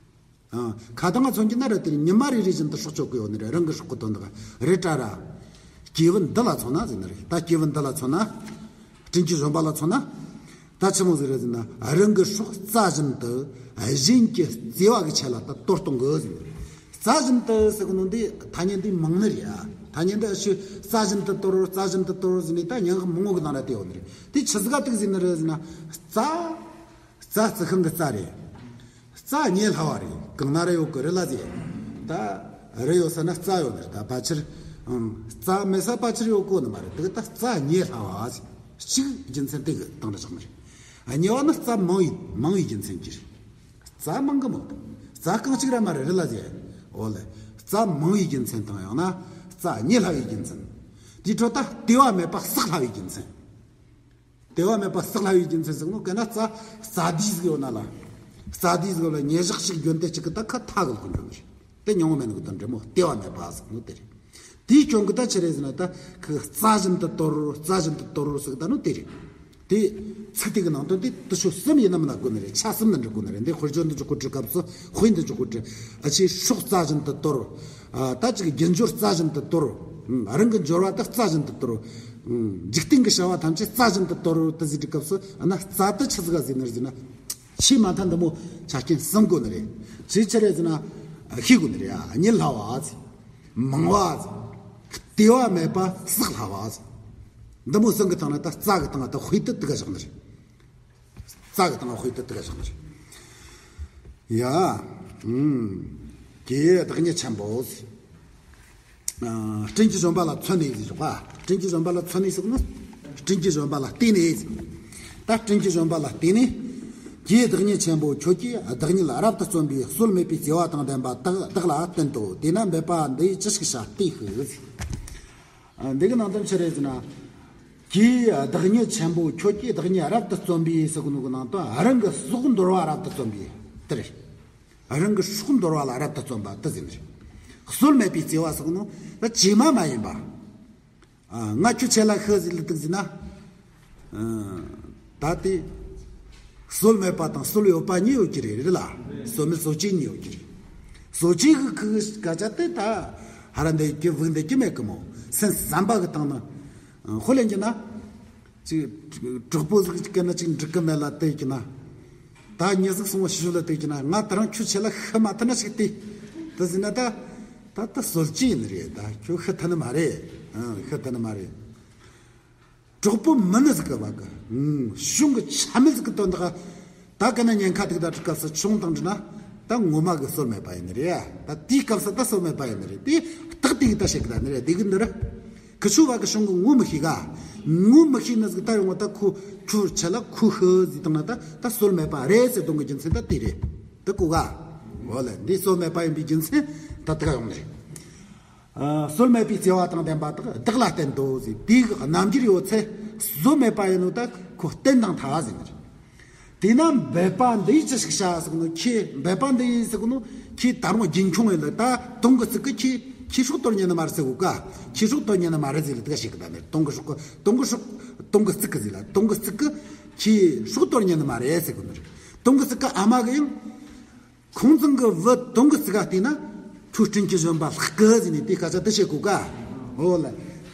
ཨ་ཁ་གདངས་མཚོན་གྱི་ན་ར་དེ་ཉི་མ་རེ་རེ་བཞིན་དུ་སྲོག་གཅོད་གི་ཡོད་ནི་རེད། རང་གི་སྲོག་གི་དོན་དག་རེད་དྲ་ར། སྐྱེས་བུ་འདི་ལ་མཚོན་ན་ཟེར་ནི་རེད། ད་སྐྱེས་བུ་འདི་ལ་མཚོན་ན། སྤྲིན་གྱི་བཞོན་པ་ལ་མཚོན་ན། ད་ཆི་མོ་ཟིག་རེད་ཟེར་ན། རང་གི་སྲོག་རྩྭ་བཞིན་དུ་གཞན་གྱི་བརྩེ་བ་གི་ཆེད་ལ་ད་གཏོར་གཏོང་གི་ཟེར་ནི་རེད། རྩྭ་བཞིན་དུ་ཟེར་གི་ནོ་འདི་ཐ་སྙད་འདི་མང་ནི་རེད་ཨ། ཐ་སྙད་འདི་ཨ་ཤི་རྩྭ་བཞིན་དུ་གཏོར། རྩྭ་བཞིན་དུ་གཏོར་ཟེར་ནི་ད་ཉང་གི་མང་བོ་གི་ནང་ལ་དེ་ཡོད་ནི་རེད། དེ་ཆི་ཟིག་ག་དུག་ཟེར་ནི་རེད་ཟེར་ན། རྩྭ། རྩྭ་རྩི་ཤིང་གི་རྩྭ་རེད། རྩྭ་ཉེ་སླ་བ་རེད། གང་ན་རི་ཡོད་གི་རི་ལ་ཟེར། ད་རི་ཡོད་ས་ན་རྩྭ་ཡོད་ནི་རེད། ད་ཕལ་ཆེར་ ཨང་། རྩ་མེད་ས་ཕལ་ཆེར་ཡོད་གོ་ནི་མ་རེད། དེ་གི་ད་རྩ་རྙེད་སླ་བ་ཟེར། གཅིག་རྒྱུ་མཚན་དེ་གི་སྟེང་དུ་བཞག་ནི་རེད། གཉིས་པ་ནི་རྩ་མང་བའི་མང་བའི་རྒྱུ་མཚན་གྱིས་རེད། རྩ་མང་གི་མོ། རྩ་རྐང་གཅིག་ར་མ་རེད་རེད་ལ་ཟེར། འོ་ལེ། རྩ་མང་བའི་རྒྱུ་མཚན་དང་ཡང་ན་རྩ་རྙེད་སླ་བའི་རྒྱུ་མཚན། དེའི་ཁྲོད་ད་ལྟེ་བ་མེད་པ་བསགས་སླ་བའི་རྒྱུ་མཚན། ལྟེ་བ་མེད་པ་བསགས་སླ་བའི་རྒྱུ་མཚན་ཟེར་ནོ་གན་ན་རྩ་རྩ་དེའི་ཟིག་ཡོད་ན་ལ། རྩ་དེའི་ཟིག་ལ་ཉེ་ཞག་ཞིག་རྒྱུན་དེ་གཅིག་གི་ད་ཁ་ཐག་གི་ལྐོག་འགྱོ་ནི་རེད། དེ་མྱོང་མེད་ནི་གི་དོན་འདྲ་མོ་ལྟེ་བ་མེད་པ་ཟེར་ནོ་དེ་རེད། དེའི་སྐྱོན་གི་ད་ཆི་རེད་ཟེར་ན་ད་ཁི་རྩ་བཞིན་དུ་དོར་རྩ་བཞིན་དུ་དོར་ཟེར་གི་ད་ནོ་དེ་རེད། དེ་ཚིག་དེ་གི་ནང་དོན་དེ་དུ་ཤོ་གསུམ་ཡིན་ནམ་ན་དགོས་ནི་རེད། ཆ་གསུམ་ན་འགྲིག་དགོས་ནི་རེད། འདི་དཔེར་བརྗོད་འདི་འཇོག་གོ་དུས་སྐབས་སུ་དཔེ་འདི་འཇོག་གོ་དུས་ཨ་ཆེ་སྲོག་རྩ་བཞིན་དུ་དོར། ཨ་ད་ཅིག་རྒྱུ་འབྱོར་རྩ་བཞིན་དུ་དོར། ཨང་། རང་གི་འབྱོར་བ་དག་རྩ་བཞིན་དུ་དོར། ཨང་། འཇིག་རྟེན་གྱི་བྱ་བ་ཐམས་ཅད་རྩ་བཞིན་དུ་དོར་དུ་ཟེར་དུས་སྐབས་སུ་ཨ་ན་རྩ་དེ་ཆི་ཟིག་ག་ཟེར་ནི་རེད་ཟེར་ན། ཆེས་མ་མཐའ་འདི་མོ་ཆ་རྐྱེན་གསུམ་དགོས་ནི་རེད། ཆེས་ཆི་རེད་ཟེར་ན་ཤེས་དགོས་ནི་རེད། ཨ་རྙེད་སླ་བ་ཟེར། མང་བ་ཟེར། ལྟེ་བ་མེད་པ་བསགས་སླ་བ་ཟེར། འདི་མོ་གསུམ་གི་སྟེང་ན་ད་རྩ་གི་སྟེང་ད་དཔེ་དེ་དེ་ག་བཞག་ནི་རེད། རྩ་གི་སྟེང་དཔེ་དེ་དེ་ག་བཞག་ནི་རེད། ཡ། ཨུམ། དེ་བདག་ཉིད་ཆེན་པོ་ཟེར། ཨ་སྤྲིན་གྱི་བཞོན་པ་ལ་མཚོན་ནས་ཟེར་བ། སྤྲིན་གྱི་བཞོན་པ་ལ་མཚོན་ནས་ཟེར་ནོ། སྤྲིན་གྱི་བཞོན་པ་ལ་བརྟེན་ནས་ཟེར། ད་སྤྲིན་གྱི་བཞོན་པ་ལ་བརྟེན་ནས། ཀྱེ་བདག་ཉིད་ཆེན་པོ་ཁྱོད་ཀྱིས་བདག་ཉིད་རབ་ཏུ་བརྩོན་པའི་སྲོལ་མེད་པའི་བརྩེ་བ་དང་ལྡན་པ་དག་བདག་ལ་བསྟན་ཏོ། དེས་ན་འབད་པ་འདི་ཡིས་ཅི་ཞིག་བྱ་སྟེ་ཤིག་ཟེར། ཨ་འདི་གི་ནང་དོན་ཆི་རེད་ཟེར་ན། ཀྱེ་བདག་ཉིད་ཆེན་པོ་ཁྱོད་ཀྱིས་བདག་ཉིད་རབ་ཏུ་བརྩོན་པའི་ཟེར་གོ་ནོ་གི་ནང་དོན་རང་གི་སྲོག་འདོར་བ་རབ་ཏུ་བརྩོན་པའི་དེ་རེད། རང་གི་སྲོག་འདོར་བ་ལ་རབ་ཏུ་བརྩོན་པ་དེ་ཟེར་ནི་རེད། སྲོལ་མེད་པའི་བརྩེ་བ་ཟེར་གོ་ནོ་ད་བཅོས་མ་མ་ཡིན་པ། ཨ་ང་ཁྱོད་ཆེད་ལ་ཤི་ཟིག་ལ་དུག་ཟིན་ན། ཨ་ད་དེ་སྲོལ་མེད་པ་དང་སྲོལ་ཡོད་པ་གཉིས་ཡོད་ཀྱི་རེད་རེད་ལ། སྲོལ་མེད་སྲོལ་ཅན་གཉིས་ཡོད་ཀྱི་རེད། སྲོལ་ཅན་གི་ཁུ་སྐད་ཆ་དེ་ད་ཧ་ར་འདི་ཀྱི་བུག་འདི་ཀྱི་མེད་གི་མོ། སེམས་བསམ་པ་གི་སྟེང་ན། ཨ་ཧོ་ལེན་གྱི་ན། ཅིག་གྲོགས་པོ་ཟིག་གི་ན་ཅིག་འགྲིག་གི་མེད་ལ་དེ་གྱི་ན། ད་མྱི་ཟིག་སོང་བ་ཤི་ཤོ་ལ་དེ་གྱི་ན་ང་ད་རང་ཁྱོད་ཆེད་ལ་ཤི་མ་ཐུབ་ན་ཞིག་སྟེ། ད་ཟིན་ན་ད། ད་ད་སྲོལ་ཅན་ཡིན་ནི་རེད། ད་ཁྱོད་ཤི་ཐུབ་ནི་མ་རེད། ཨང་ཤི་ཐུབ་ནི་མ་རེད། གྲོགས་པོ་མིན་ནི་ཟིག་གི་བ་གི། ཨང་གཞུང་གི་ཆ་མེད་ཟིག་གི་དོན་དག་ད་ག་ན་ཉེན་ཁ་དུག་ད་དུ་སྐབས་སུ་ཆུང་དང་འདྲི་ན། ད་ངོ་མ་གི་སྲོལ་མེད་པ་ཡིན་ནི་རེད་ཡ། ད་དེའི་སྐབས་སུ་ད་སྲོལ་མེད་པ་ཡིན་ནི་རེད། དེ་རྟགས་དེ་གི་ད་བཤད་གི་ད་ནི་རེད། དེ་གི་འདི་ར། ཁི་ཆུ་བ་གི་གཞུང་གི་ངོ་མི་ཤེས་ག་ངོ་མི་ཤེས་ནི་ཟིག་ད་ཡོང་བ་ད་ཁུ་ཁྱུ་ཆ་ལ་ཁུ་ཤི་ཟིག་དང་ན་ད་ད་སྲོལ་མེད་པ་རེད་ཟེར་དོན་གི་རྒྱུ་མཚན་ད་དེ་རེད། ད་གོ་ག་འོ་ལེ། འདི་སྲོལ་མེད་པ་ཡིན་པའི་རྒྱུ་མཚན་ད་དེ་ག་ཡོང་ནི་རེད། ཨ་སྲོལ་མེད་པའི་བརྩེ་བ་དང་ལྡན་པ་དག་བདག་ལ་བསྟན་ཏོ་ཟེར། དེའི་རྣམ་འགྱུར་ཡོད་ཚད་སྲོལ་མེད་པ་ཡིན་ནོ་ད་ཁོ་བསྟན་དང་ཐ་ཟེར་ནི་རེད། དེས་ན་འབད་པ་འདི་ཡིས་ཅི་ཞིག་བྱ་ཟེར་གི་ནོ། ཁྱེད་འབད་པ་འདི་ཡིས་ཟེར་གི་ནོ། ཁྱེད་ད་རུང་རྒྱུན་འཁྱོངས་ཡིན་ལ་ད་དོན་གི་ཚིག་གི་ཁྱེད་ཁྱེད་སྲོག་དོར་ཉན་ནི་མ་རེད་ཟེར་གོ་ག་ཁྱེད་སྲོག་དོར་ཉན་ནི་མ་རེད་ཟེར་ལ་དེ་ག་ཞིག་གི་ད་ནི་དོན་གི་སྲོག་གི་དོན་གི་སྲོག་དོན་གི་ཚིག་གི་ཟེར་ལ་དོན་གི་ཚིག་གི་ཁྱེད་སྲོག་དོར་ཉན་ནི་མ་རེད་ཟེར་གི་ནི་རེད། དོན་གི་ཚིག་གི་ཨ་མ་གི་ཡང་། ཁུང་ཚང་གི་བུ་དོང་གི་རྩིག་ག་བལྟས་ན། ཁྱོད་སྤྲིན་གྱི་བཞོན་པ་ལྷག་གི་ཟེར་ནས་དེའི་སྐད་ཆ་དེ་བཤད་གོ་ག་འོ་ལ།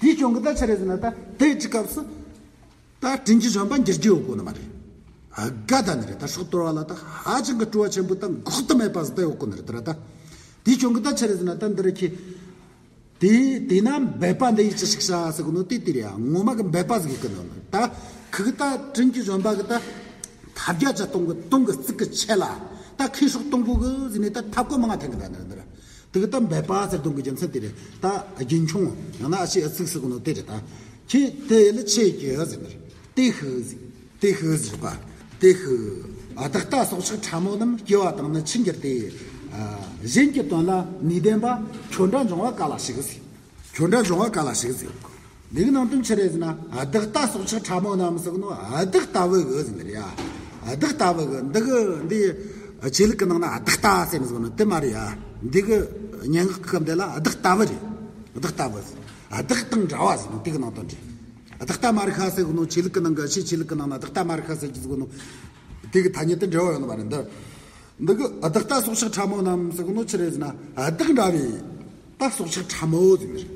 དེའི་སྐྱོན་གི་ད་ཆི་རེད་ཟེར་ན་ད་དེའི་གི་སྐབས་སུ། ད་སྤྲིན་གྱི་བཞོན་པ་འགྱུར་རྒྱུ་ཡོད་གོ་ནི་མ་རེད། ཨ་དགའ་ད་ནི་རེད། ད་སྲོག་དོར་བ་ལ་ད་ཧ་ཅང་གི་སྤྲོ་བ་ཆེན་པོ་ད་འགོག་ཏུ་མེད་པ་ཟིག་ད་ཡོད་གོ་ནི་རེད་ད་ར་ད། དེའི་སྐྱོན་གི་ད་ཆི་རེད་ཟེར་ན་ད་འདི་ར་ཁྱེད། དེ་དེས་ན་འབད་པ་འདི་ཡིས་ཅི་ཞིག་བྱ་ཟེར་གི་ནོ་དེ་དེ་རེད་ཡ། ངོ་མ་གི་འབད་པ་ཟིག་གི་ནོ་ད། ཁི་གི་ད་སྤྲིན་གྱི་བཞོན་པ་གི་ད། ཐབས་བརྒྱ་ཅིག་གཏོང་གི་གཏོང་གི་རྩིག་གི་ཆེ་ལ། ད་ཁོས་སྲོག་གཏོང་གོ་གི་ཟེར་ནས་ད་ཐབས་བཀོད་མང་ང་འཐེན་གི་ད་ནི་རེད་འདི་ར། དེ་གི་ད་འབད་པ་ཟེར་གཏོང་གི་རྒྱུ་མཚན་དེ་རེད། ད་རྒྱུན་འཁྱོངས་ཡང་ན་ཨ་ཆེ་ཨ་ཚིག་ཟེར་གི་ནོ་དེ་རེད་ད། ཁྱེད་དེ་ཡི་ལ་ཆེ་གི་ཟེར་ནི་རེད། དེ་ཤི་ཟིག་དེ་ཤི་ཟིག་པ། དེ་ཤི། ཨ་བདག་ལྟ་སྲོག་ཆགས་ཕྲ་མོ་རྣམས། སྐྱེ་བ་དང་ནི་ཕྱིར་འགྱུར་ཏེ། ཨ་གཞན་གྱི་དོན་ལ་ནུས་ལྡན་པ། ཁྱོད་འདྲ་འབྱུང་བ་ག་ལ་ཞིག་ཟིག་ཁྱོད་འདྲ་འབྱུང་བ་ག་ལ་ཞིག་ཟིག་འདི་གི་ནང་དོན་ཆི་རེད་ཟེར་ན། ཨ་བདག་ལྟ་སྲོག་ཆགས་ཕྲ་མོ་རྣམས་ཟེར་གི་ནོ། ཨ་བདག་ལྟ་བུ་གི་ཟེར་ནི་རེད་ཡ། ཨ་བདག་ལྟ་བུ་གི་འདི་གི་འདི་ཆོས་ལུགས་གི་ནང་ན་ཨ་བདག་ལྟ་ཟེར་ནི་ཟེར་གི་ནོ་དེ་མ་རེད་ཡ། འདི་གི་སྙན་ངག་གི་སྐབས་འདི་ལ་ཨ་བདག་ལྟ་བུ་རེད། ཨ་བདག་ལྟ་བུ་ཟེར། ཨ་བདག་དང་འདྲ་བ་ཟེར་ནོ་དེ་གི་ནང་དོན་རེད། བདག་ལྟ་མ་རིག་ཤ་ཟེར་གི་ནོ། ཆོས་ལུགས་ཀྱི་ནང་གི་ཕྱི་ཆོས་ལུགས་ཀྱི་ནང་ན་བདག་ལྟ་མ་རིག་ཤ་ཟེར་གི་ཟེར་གི་ནོ། དེ་གི་ཐ་སྙད་དེ་འབྲེལ་བ་ཡོད་ནི་མ་རེད་འདི། འདི་གི་བདག་ལྟ་སྲོག་ཆགས་ཕྲ་མོ་རྣམས་ཟེར་གི་ནོ་ཆི་རེད་ཟེར་ན། བདག་འདྲ་བའི་ད་སྲོག་ཆགས་ཕྲ་མོ་ཟེར་གི་རེད།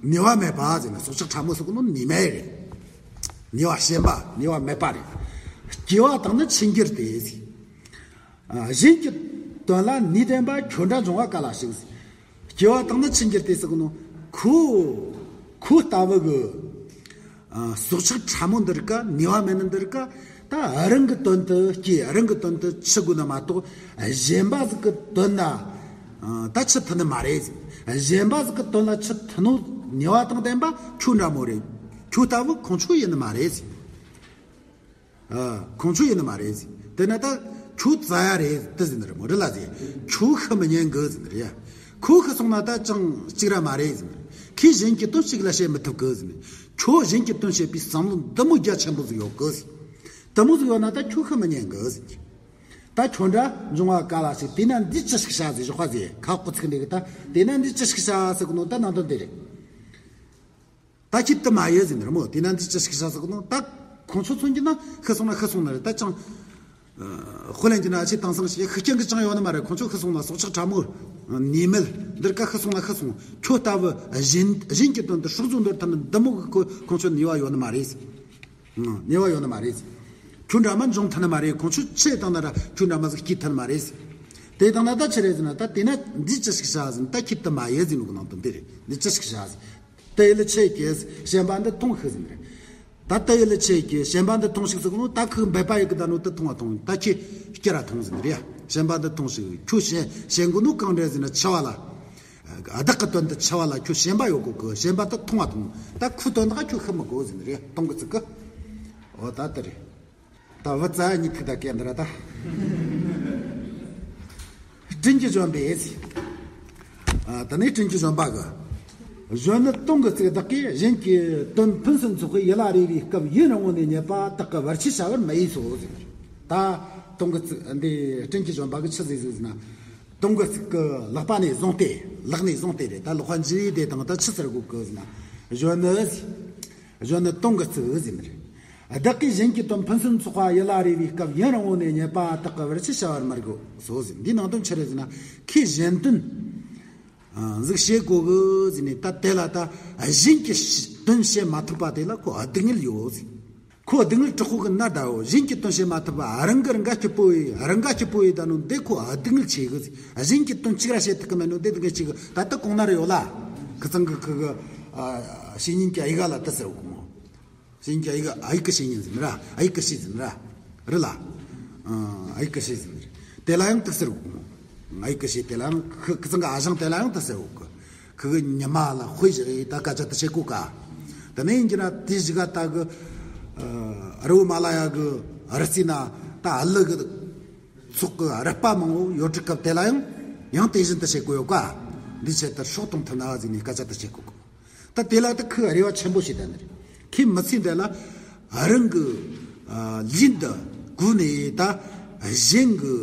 ནུས་པ་མེད་པ་ཟེར་ན་སྲོག་ཆགས་ཕྲ་མོ་ཟེར་གི་ནོ་ནུས་མེད་རེད། ནུས་པ་ཞན་པ་ནུས་པ་མེད་པ་རེད། སྐྱེ་བ་དང་ནི་ཕྱིར་འགྱུར་ཏེ་ཟེར། གཞན་གྱི་དོན་ལ་ནུས་ལྡན་པ། ཁྱོད་འདྲ་འབྱུང་བ་ག་ལ་ཞིག་ཟེར། སྐྱེ་བ་དང་ནི་ཕྱིར་འགྱུར་ཏེ་ཟེར་གི་ནོ། ཁོ། ཁོ་ལྟ་བུ་གི། ཨ་སྲོག་ཆགས་ཕྲ་མོ་འདི་རིགས་ཀ་ནུས་པ་མེད་ནི་འདི་རིགས་ཀ་ད་རང་གི་དོན་དུ་སྐྱེ། རང་གི་དོན་དུ་འཆི་དགོས་ན་མ་གཏོགས་གཞན་པ་ཟིག་གི་དོན་ན་ ད་འཆི་ཐུབ་ནི་མ་རེད་ཟེར། གཞན་པ་ཟིག་གི་དོན་ལ་འཆི་ཐུབ་ནོ་ནུས་པ་དང་ལྡན་པ་ཁྱོད་འདྲ་མོ་རེད། ཁྱོད་ལྟ་བུ་ཁོང་ཆོ་ཡིན་ནི་མ་རེད་ཟེར། ཁོང་ཆོ་ཡིན་ནི་མ་རེད་ཟེར། དེ་ན་ད་ཁྱོད་རྩ་ཡ་རེད་དེ་ཟེར་ནི་རེད་མོ། རི་ལ་ཟེར། ཁྱོད་ཤི་མི་ཉན་གི་ཟེར་ནི་རེད་ཡ། ཁོ་ཤི་སོང་ན་ད་ཅང་གཅིག་ར་མ་རེད་ཟེར་ནི་རེད། ཁོས་གཞན་གྱི་དོན་གཅིག་ལ་བྱེད་མི་ཐུབ་གི་ཟེར་ནི། ཁྱོད་གཞན་གྱི་དོན་བྱེད་པའི་བསམ་བློ་འདི་མོ་རྒྱ་ཆེན་པོ་ཟིག་ཡོད་གི་ཟེར། དེ་མོ་ཟིག་ཡོད་ན་ད་ཁྱོད་ཤི་མི་ཉན་གི་ཟེར། ད་ཁྱོད་འདྲ་འབྱུང་བ་ག་ལ་ཞིག་དེས་ན་འདི་ཅི་ཞིག་བྱ་ཟེར། ཞོག་པ་ཟེར། ཁ་ཁོ་ཚིག་འདི་གི་ད་དེས་ན་འདི་ཅི་ཞིག་བྱ་ཟེར་གི་ནོ་ད་ནང་དོན་དེ་རེད། ད་ཁྱེད་དུ་མ་ཡོད་ཟེར་ནི་རེད་མོ། དེས་ན་འདི་ཅི་ཞིག་བྱ་ཟེར་གི་ནོ། ད་ཁོང་ཚོ་མཚོན་གྱི་ན་ཤི་སོང་ན་ཤི་སོང་ན་རེད། ད་ཅང་དཔེ་ལེན་གྱི་ན་ཆེ་དེང་སང་ཞིག་ཤི་རྐྱང་གི་ཅང་ཡོད་ནི་མ་རེད། ཁོང་ཚོ་ཤི་སོང་ན་སྲོག་ཆགས་ཕྲ་མོ་ནད་མེད་འདིར་ཀ་ཤི་སོང་ན་ཤི་སོང་། ཁྱོད་ལྟ་བུ་གཞན་གཞན་གྱི་དོན་དུ་སྲོག་རྫོགས་འདོར་ཐུབ་ནི་འདི་མོ་གི་ཁོ་ཁོང་ཚོ་ནུས་པ་ཡོད་ནི་མ་རེད། ཨང་། ནུས་པ་ཡོད་ནི་མ་རེད། ཁྱོད་འདྲ་མ་འབྱུང་ཐུབ་ནི་མ་རེད། ཁོང་ཚོས་ཆེ་བཏང་ན་ར་ཁྱོད་འདྲ་མ་ཟིག་སྐྱེས་ཐུབ་ནི་མ་རེད། དེ་བཏང་ན་ད་ཆི་རེད་ཟེར་ན། ད་དེ་ན་འདི་ཅི་ཞིག་བྱ་ཟེར་ན། ད་ཁྱེད་དུ་མ་ཡོད་ཟེར་ནོ་གི་ནང་དོན་དེ་རེད། འདི་ཅི་ཞིག་བྱ་ཟེར། དེ་ཡི་ལ་ཆེ་གེ་ཞེན་པ་འདི་ཐོང་ཤིག་ཟེར་ནི་རེད། ད་དེ་ཡི་ལ་ཆེ་གེ་ཞེན་པ་འདི་ཐོང་ཤིག་ཟེར་གི་ནོ། ད་ཁོས་འབད་པ་ཡི་གི་ད་ནོ་དེ་ཐོང་བ་ཐོང་། ད་ཁྱེད་སྐྱེ་ར་ཐོང་ཟེར་ནི་རེད་ཡ། ཞེན་པ་འདི་ཐོང་ཤིག་ཁྱོད་ཞེན་ཞེན་གི་ནོ་གང་རེད་ཟེར་ན། འཆི་བ་ལ། བདག་གི་དོན་དུ་འཆི་བ་ལ་ཁྱོད་ཞེན་པ་ཡོད་གོ་གི། ཞེན་པ་དེ་ཐོང་བ་ཐོང་། ད་ཁོའི་དོན་དག་ཁྱོད་ཤི་མི་དགོས་ཟེར་ནི་རེད། སྟོང་གི་ཚིག་གི། འོ་ད་དེ་རེད། ད་བུ་ཙ་གཉིས་ཐུག་ད་སྐད་འདི་ར་ད། སྤྲིན་གྱི་བཞོན་པས་ཟེར། ཨ། དེ་ནས་སྤྲིན་གྱི་བཞོན་པ་གི། གཞོན་ནུ་སྟོང་གི་ཚིག་བདག་གིས་གཞན་གྱི་དོན་ཕུན་སུམ་ཚོགས་པའི་ཡིད་ལ་རེ་བའི་སྐབས་ཡུན་རིང་བོ་ནས་རྙེད་པ་དག་གི་བར་ཆད་བྱ་བར་མི་འོས་སོ་ཟེར། ད་སྟོང་གི་ཚིག་འདི་སྤྲིན་གྱི་བཞོན་པ་གི་ཆི་ཟིག་ཟིག་ཟེར་ན། སྟོང་གི་ཚིག་གི་ལག་པ་ནས་བཟུང་སྟེ། ལག་ནས་བཟུང་སྟེ་རེད། ད་ལག་པ་འཇུས་དེ་དང་ད་ཆི་ཟེར་གོ་གི་ཟེར་ན། གཞོན་ནུ་ཟེར། གཞོན་ནུ་སྟོང་གི་ཚིག་ཟེར་ནི་རེད། བདག་གིས་གཞན་གྱི་དོན་ཕུན་སུམ་ཚོགས་པ་ཡིད་ལ་རེ་བའི་སྐབས་ཡུན་རིང་བོ་ནས་རྙེད་པ་དག་གི་བར་ཆད་བྱ་བར་མི་དགོས་སོ་ཟེར། འདིའི་ནང་དོན་ཆི་རེད་ཟེར་ན། ཁོས་གཞན་དོན་ཨ་ཟིག་བྱེད་དགོས་གི་ཟེར་ནས། ད་དེ་ལ་ད་གཞན་གྱི་དོན་བྱེད་མ་ཐུབ་པ་དེ་ལ་ཁོ་སྡུག་བསྔལ་ཡོད་ཟེར། ཁོ་སྡུག་བསྔལ་དྲག་པོ་གི་མནར་ད་ཡོད། གཞན་གྱི་དོན་བྱེད་མ་ཐུབ་པ། རང་གི་རང་ག་སྐྱིད་པོ་ཡི་རང་ག་སྐྱིད་པོ་ཡི་ད་ནོ་འདི་ཁོ་སྡུག་བསྔལ་ཆེ་གི་ཟེར། གཞན་གྱི་དོན་གཅིག་ར་བྱེད་ཐུབ་གི་མེད་ནོ་འདི་སྡུག་བསྔལ་ཆེ་གི། ད་ལྟ་གོང་ན་ར་ཡོད་ལ། ཁི་ཚང་གི་ཁི་གི་ཨ་བཤེས་གཉེན་གྱི་ཨི་ག་ལ་དེ་ཟེར་གོ་མོ། བཤེས་གཉེན་གྱི་ཨི་ག་ཨི་གི་བཤེས་གཉེན་ཟེར་ནི་ར། ཨི་གི་བཤེས་ཟེར་ནི་ར། རི་ལ། ཨ་ཨི་གི་བཤེས་ཟེར་ནི་རེད། དེ་ལ་ཡང་དེ་ཟེར་གོ་མོ། ཨི་གི་བཤེས་དེ་ལ་ཡང་ཁི་ཁི་ཚང་གི་ཨ་ཞང་དེ་ལ་ཡང་དེ་ཟེར་གོ་གི། ཁི་གི་ཉི་མ་ལ་དཔེ་བཞག་ཡི་ད་སྐད་ཆ་དེ་བཤད་གོ་ག། དེ་ནས་ཡིན་གྱི་ན་དེ་བཞི་ག་ད་གི་ཨ་རི་བོ་མ་ལ་ཡ་གི་རི་རྩེ་ན་ད་ཨ་ལི་གི་ཚོགས་གི་རི་པ་མང་བོ་ཡོད་དུས་སྐབས་དེ་ལ་ཡང་ཡང་དེ་བཞིན་དུ་བཤད་གོ་ཡོད་ག། འདི་བྱས་ད་སྲོག་གཏོང་ཐུབ་ན་ཟེར་ནས་སྐད་ཆ་དེ་བཤད་གོ་གི། ད་དེ་ལ་ད་ཁོས་རེ་བ་ཆེན་པོ་བྱས་ད་ནི་རེད། ཁོས་མི་ཚེ་འདི་ལ་རང་གི་ཨ་ལུས་འདི་བཀོལ་ནས་ད་གཞན་གྱི་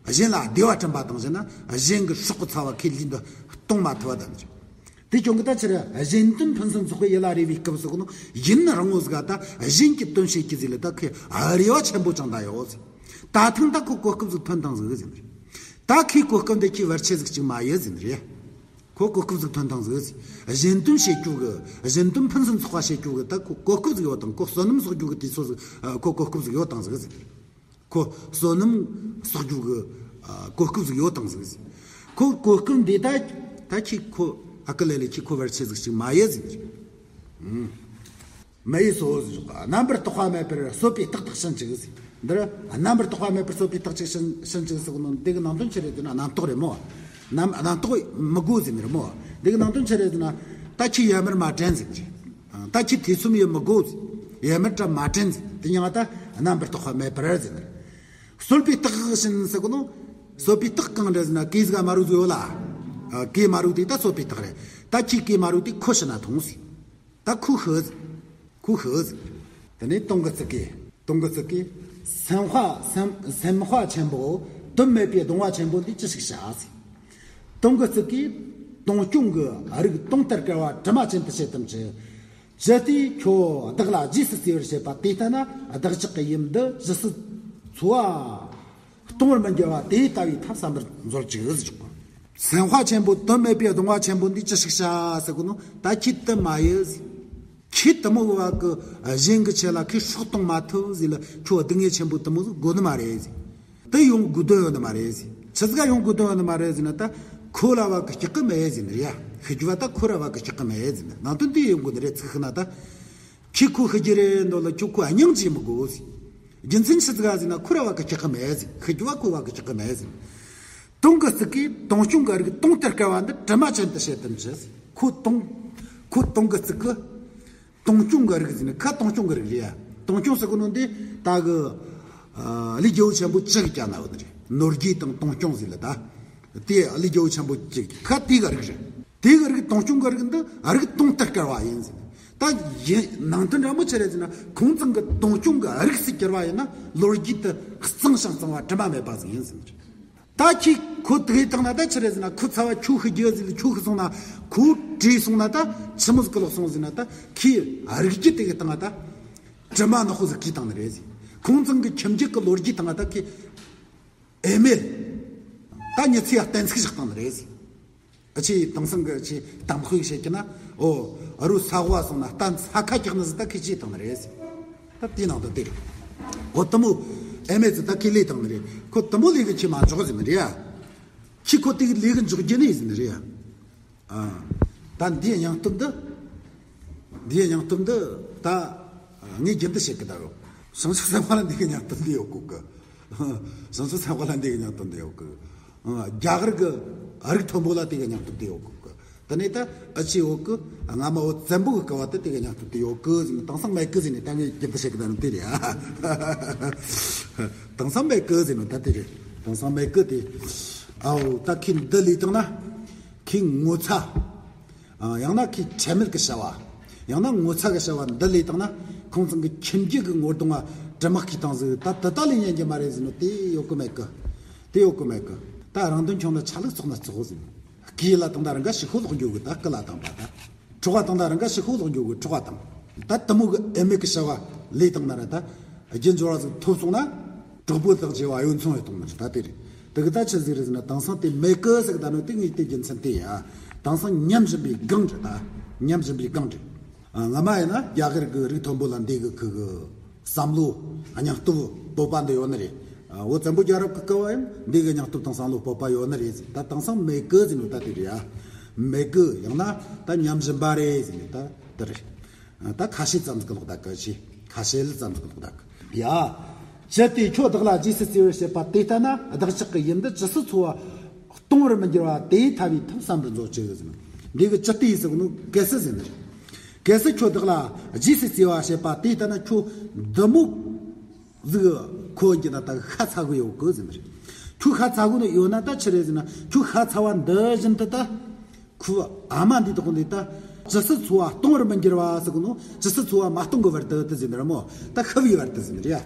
གཞན་ལ་བདེ་བ་བསྐྲུན་པ་དང་ཟེར་ན། གཞན་གྱི་སྲོག་གི་ཚ་བ་ཁོས་ལུས་འདི་གཏོང་མ་ཐུབ་པ་ད་ནི་རེད། དེ་ཀྱང་གི་ད་ཕྱིར་གཞན་དོན་ཕུན་སུམ་ཚོགས་པའི་ཡིད་ལ་རེ་བའི་སྐབས་སུ་གོ་ནོ་ཡུན་རིང་བོ་ཟིག་ག་ད་གཞན་གྱི་དོན་བྱེད་ཀྱི་ཟིག་ལ་ད་ཁོས་རེ་བ་ཆེན་པོ་བཅངས་ད་ཡོད་ཟེར། ད་ཐེངས་ད་ཁོ་གོ་སྐབས་ཟིག་ཐོན་དང་ཟིག་ཟེར་ནི་རེད། ད་ཁོས་གོ་སྐབས་འདི་ཁོས་བར་ཆད་ཟིག་ཅིག་མ་ཡོད་ཟེར་ནི་རེད། ཁོ་གོ་སྐབས་ཟིག་ཐོན་དང་ཟིག་ཟེར། གཞན་དོན་བྱེད་རྒྱུ་གི་གཞན་དོན་ཕུན་སུམ་ཚོགས་པ་བྱེད་རྒྱུ་གི་ད་ཁོ་གོ་སྐབས་ཟིག་ཡོད་དང་། ཁོ་བསོད་ནམས་གསོག་རྒྱུ་གི་དུས་ཚོད་ཟིག་ཨ་ཁོ་གོ་སྐབས་ཟིག་ཡོད་དང་ཟིག་ཟེར། ཁོ་བསོད་ནམས་གསོག་རྒྱུ་གི་ཨ་གོ་སྐབས་ཟིག་ཡོད་དང་ཟིག་ཟེར། ཁོ་གོ་སྐབས་འདི་ད་ད་ཁོས་ཁོ་ཨ་ཀི་ལེ་ལེ་ཁོས་ཁོ་བར་ཆད་ཟིག་ཅིག་མ་ཡོད་ཟེར་ནི་རེད། ཨུམ། མི་ཡི་སོ་ཟེར་བ། རྣམ་པར་རྟོག་པ་མེད་པར་གསོད་པའི་རྟགས་དག་ཕྱིན་ཅིག་ཟེར། འདིར་རྣམ་པར་རྟོག་པ་མེད་པར་གསོད་པའི་རྟགས་ཅིག་ཕྱིན་ཕྱིན་ཅིག་ཟེར་གོ་ནོ་འདི་གི་ནང་དོན་ཆི་རེད་ཟེར་ན། རྣམ་རྟོག་རེད་མོ། རྣམ་རྣམ་རྟོག་མི་དགོས་ཟེར་ནི་རེད་མོ། འདི་གི་ནང་དོན་ཆི་རེད་ཟེར་ན། ད་ཁྱོས་ཡར་མར་མ་དྲན་ཟེར་ནི་རེད། ད་ཁྱོས་ཐེ་ཚོམ་ཡེད་མི་དགོས་ཟེར། ཡར་མར་ད་མ་དྲན་ཟེར། དེ་ཡང་ད་རྣམ་པར་རྟོག་པ་མེད་པར་ཟེར་ནི་རེད། གསོད་པའི་རྟགས་ཕྱིན་ཟེར་གོ་ནོ། གསོད་པའི་རྟགས་གང་རེད་ཟེར་ན། གོས་ཟིག་ག་མ་རུ་ཟིག་ཡོད་ལ། གོས་མ་རུ་དེ་ད་གསོད་པའི་རྟགས་རེད། ད་ཁྱོས་གོས་མ་རུ་དེ་ཁོ་ཕྱི་ན་ཐོངས་ཟེར། ད་ཁོ་ཤི་ཟེར། ཁོ་ཤི་ཟེར། དེ་ནས་སྟོང་གི་ཚིག་གིས། སྟོང་གི་ཚིག་གིས། སེམས་དཔའ་སེམས་སེམས་དཔའ་ཆེན་པོ་དོན་མེད་པའི་གདུང་བ་ཆེན་པོ་འདི་ཅི་ཞིག་བྱ་ཟེར། སྟོང་གི་ཚིག་གིས། དོན་སྐྱོང་གི་རིགས་དུང་ལྟར་བསྐལ་བ་དྲི་མ་ཅན་དུ་བྱེད་དམ་ཅི། ཇི་སྟེ་ཁྱོད་བདག་ལ་རྗེས་སུ་བརྩེ་བར་བྱེད་པ་དེ་ལྟ་ན། བདག་ཅག་གི་ཡུམ་འདི་ཇི་སྲིད་འཚོ་བ་གཏོང་བར་མི་འགྱུར་བ་དེ་ལྟ་བུའི་ཐབས་བསམ་པར་མཛོད་ཅིག་ཟེར་གོ། སེམས་དཔའ་ཆེན་པོ་དོན་མེད་པའི་གདུང་བ་ཆེན་པོ་འདི་ཅི་ཞིག་བྱ་ཟེར་གོ་ནོ། ད་ཁྱོས་དེ་མ་ཡེད་ཟེར། ཁྱོས་དེ་མོ་བ་གི་གཞན་གྱི་ཆེད་ལ་ཁོས་སྲོག་གཏོང་མ་ཐུབ་ཟིག་ལ་ཁྱོད་སྡུག་བསྔལ་ཆེན་པོ་དེ་མོ་ཟིག་དགོས་ནི་མ་རེད་ཟེར། དེ་ཡོང་དགོས་དོན་ཡོད་ནི་མ་རེད་ཟེར། ཆི་ཟིག་ག་ཡོང་དགོས་དོན་ཡོད་ནི་མ་རེད་ཟེར་ན། ད་ཁོ་ར་བ་གི་སྐྲག་གི་མེད་ཟེར་ནི་རེད་ཡ། ཤི་རྒྱུ་བ་ད་ཁོ་ར་བ་གི་སྐྲག་གི་མེད་ཟེར་ནི། ནང་དོན་དེ་ཡོང་དགོས་ནི་རེད། ཚིག་ཤི་ན་ད། ཁྱོས་ཁོ་ཤི་རྒྱུ་རེད་འདོད་ལ་ཁྱོད་ཁོ་སྙིང་རྗེ་མི་དགོས་ཟེར། རྒྱུ་མཚན་ཆི་ཟིག་ག་ཟེར་ན། ཁོ་ར་བ་གི་སྐྲག་གི་མེད་ཟེར། ཤི་རྒྱུ་བ་ཁོ་བ་གི་སྐྲག་གི་མེད་ཟེར། དུང་གི་རྩིག་གིས་དུང་སྐྱོང་གི་རིགས་དུང་ལྟར་དཀར་བ་འདི་དྲི་མ་ཅན་དུ་བྱེད་དམ་ཅི། ཁོ་དུང་། ཁོ་དུང་གི་རྩིག་གིས་དུང་སྐྱོང་གི་རིགས་ཟེར་ནས། ཁ་དུང་སྐྱོང་གི་རིགས་རེད་ཡ། དུང་སྐྱོང་ཟེར་གོ་ནོ་འདི་ད་གི་ཨ་ལས་རྒྱལ་པོ་ཆེན་པོ་བཅུ་གི་ཀྱང་ན་ཡོད་ནི་རེད། ནོར་རྒྱས་དང་དུང་སྐྱོང་ཟེར་ལ་ད། དེ་ལས་རྒྱལ་པོ་ཆེན་པོ་བཅུ་གི་ཁ་དེ་གི་རིགས་རེད། དེ་གི་རིགས་དུང་སྐྱོང་གི་རིགས་འདི་རིགས་དུང་ལྟར་དཀར་བ་ཡིན་ཟེར། ད་ཡིན་ནང་དོན་འདྲ་མོ་ཆི་རེད་ཟེར་ན། ཁོང་ཚང་གི་དུང་སྐྱོང་གི་རིགས་སུ་གྱུར་བ་ཡིན་ན་ལོ་རྒྱུས་དེ་གཙང་ཞིང་གཙང་བ་དྲི་མ་མེད་པ་ཟིག་ཡིན་ཟེར། ད་ཁྱེད་ཁོ་དེ་གའི་སྟེང་ན་ད་ཆི་རེད་ཟེར་ན། ཁོ་ཚ་བ་ཁྱོད་ཤི་རྒྱུ་ཟིག་ལ་ཁྱོད་ཤི་སོང་ན། ཁོ་བྲོས་སོང་ན་ད་ཆི་མོ་ཟིག་གི་ལོག་སོང་ཟེར་ན། ད་ཁྱེད་རིགས་རྒྱུད་དེ་གའི་སྟེང་ན་ད་དྲི་མ་ནག་པོ་ཟིག་གིས་བཏང་ནི་རེད་ཟེར། ཁོང་ཚང་གི་ཁྱིམ་རྒྱུད་ཀྱི་ལོ་རྒྱུས་སྟེང་ན་ད་ཁྱེད་ཨེ་མེད། ད་མྱི་ཚེ་ཡ་གཏན་ཚིགས་བཞག་བཏང་ནི་རེད་ཟེར། ཨ་ཆེ་དེང་སང་གི་ཆེ་གཏམ་དཔེ་བཤད་ཀྱི་ན། ཨོ། ཨ་རུ་ས་དབའ་སོང་ན་གཏན་ས་ཁ་རྒྱག་ནི་ཟིག་ད་ཁྱེད་བྱས་བཏང་ནི་རེད་ཟེར། ད་དེའི་ནང་དུ་དེ་རེད། ཨོ་དེ་མོ་ཨེ་མེད་ཟིག་ད་ཁྱེད་ལས་བཏང་ནི་རེད། ཁོ་དེ་མོ་ལས་གི་ཁྱེད་མ་འཇོག་ཟེར་ནི་རེད་ཡ། ཁྱེད་ཁོ་དེ་གི་ལས་གི་འཇོག་རྒྱུ་ནི་ཟེར་ནི་རེད་ཡ། ཨ། ད་འདིའི་སྙིང་སྟོབས་འདི། འདིའི་སྙིང་སྟོབས་འདི་ད་ངས་རྒྱུན་དུ་བཤད་གི་ད་རོ། བྱང་ཆུབ་སེམས་དཔའ་ལ་འདི་གི་སྙིང་སྟོབས་འདི་ཡོད་གོ་གི། བྱང་ཆུབ་སེམས་དཔའ་ལ་འདི་གི་སྙིང་སྟོབས་འདི་ཡོད་གི། རྒྱ་གར་གི་རིགས་མཐོན་པོ་ལ་དེ་གི་སྙིང་སྟོབས་འདི་ཡོད་གོ་གི། དེ་ནས་ད་ཨ་ཆེ་འོག་གི་སྔ་མ་འོ་བཙན་པོ་གི་སྐབས་བ་དེ་དེ་གི་སྙིང་སྟོབས་འདི་ཡོད་གི་ཟེར་ནས། དེང་སང་མེད་གི་ཟེར་ནས་ད་ངས་རྒྱུན་དུ་བཤད་གི་ད་རོ། དེ་རེད་ཨ། དེང་སང་མེད་གི་ཟེར་ནོ་ད་དེ་རེད། དེང་སང་མེད་གི་དེ། ཨའོ་ད་ཁྱེད་འདི་ལས་བཏང་ན། ཁོའི་ངོ་ཚ། ཨ། ཡང་ན་ཁོའི་ཁྲེལ་མེད་ཀྱི་བྱ་བ། ཡང་ན་ངོ་ཚ་གི་བྱ་བ་འདི་ལས་བཏང་ན། ཁོང་ཚང་གི་ཁྱིམ་རྒྱུད་ཀྱི་ངོ་གདོང་ང་དྲི་མ་བསྐུས་བཏང་ཟིག། ད་དེ་དག་ལས་ཉན་རྒྱུ་མ་རེད་ཟེར་ནོ་དེ་ཡོད་གི་མེད་གི། དེ་ཡོད་གི་མེད་གི། ད་རང་དོན་ཆུང་ན་ཆ་ལུགས་བཙོག་ན་བཙོག་ཟེར་ནོ། སྐེ་ལ་བཏང་ད་རང་ག་ཞིག་ཤོ་ལོག་འགྱོ་གི། ད་སྐེ་ལ་བཏང་པ་ད། གྲོགས་པ་དང་ད་རང་ག་ཞིག་ཤོ་ལོག་འགྱོ་གི། གྲོགས་པ་དང་ད་དེ་མོ་གི་ཨེ་མེད་གི་བྱ་བ་ལས་བཏང་ན་ར། ད་རྒྱུ་འབྱོར་བ་ཟིག་ཐོབ་སོང་ན། གྲོགས་པོ་དག་བྱེ་བ་གཡོ་མཚོན་ཡོད་གཏོང་མི་རེད། ད་དེ་རེད། དེ་གི་ད་ཆི་ཟིག་རེད་ཟེར་ན། དེང་སང་དེ་མེད་གི་ཟེར་གི་ད་ནོ་དེ་ངས་དེ་རྒྱུ་མཚན་དེ་ཡ། དེང་སང་ཉམས་བཞིན་པའི་སྒང་རེད། ད་ཉམས་བཞིན་པའི་སྒང་རེད། ཨ། སྔ་མ་ཡིན་ན་རྒྱ་གར་གི་རིགས་མཐོན་པོ་ལ་འདི་གི་ཁུ་གི་བསམ་བློ་སྙིང་སྟོབས་སྤོབས་པ་འདི་ཡོད་ནི་རེད། ཨ། འོ་བཙན་པོ་རྒྱལ་རབས་ཀྱི་སྐབས་བ་ཡང་འདི་གི་སྙིང་སྟོབས་དང་བསམ་བློ་སྤོབས་པ་ཡོད་ནི་རེད་ཟེར། ད་དེང་སང་མེད་གི་ཟེར་ནོ་ད་དེ་རེད་ཡ། མེད་གི། ཡང་ན་ད་ཉམས་བཞིན་པ་རེད་ཟེར་ནས་ད་དེ་རེད། ད་ཁ་བཤད་ཙམ་ཟིག་ལོག་ད་གི་ཆེ། ཁ་བཤད་ལ་ཙམ་ཟིག་ལོག་ད་གི་ཡ། ཅི་སྟེ་ཁྱོད་བདག་ལ་རྗེས་སུ་བརྩེ་བར་བྱེད་པ་དེ་ལྟ་ན། བདག་ཅག་གི་ཡུལ་འདི་ཇི་སྲིད་འཚོ་བ་སྟོང་བར་མི་འགྱུར་བ་དེ་ཐར་བའི་ཐབས་བསམ་པར་མཛོད་ཅིག་ཟེར། འདི་གི་ཅི་སྟེ་ཟེར་གོ་ནོ་གལ་སྲིད་ཟེར་ནི་རེད། གལ་སྲིད་ཁྱོད་བདག་ལ་རྗེས་སུ་བརྩེ་བ་བྱེད་པ་དེ་ལྟ་ན། ཁྱོད་འདི་མོ་ཟིག་ཁོ་གི་ན་ད་ཤ་ཚ་གི་ཡོད་གི་ཟེར་ནི་རེད། ཁྱོད་ཤ་ཚ་གི་ནི་ཡོད་ན་ད་ཆི་རེད་ཟེར་ན། ཁྱོད་ཤ་ཚ་བ་འདི་བཞིན་དུ་ད། ཁོའི་ཨ་མ་འདི་དག་འདི་ད་ཇི་སྲིད་འཚོ་བ་སྟོང་བར་མི་འགྱུར་བ་ཟེར་གོ་ནོ། ཇི་སྲིད་འཚོ་བ་མ་སྟོང་གི་བར་དུ་དེ་ཟེར་ནི་རེད་མོ། ད་ཤི་བའི་བར་དུ་ཟེར་ནི་རེད་ཡ།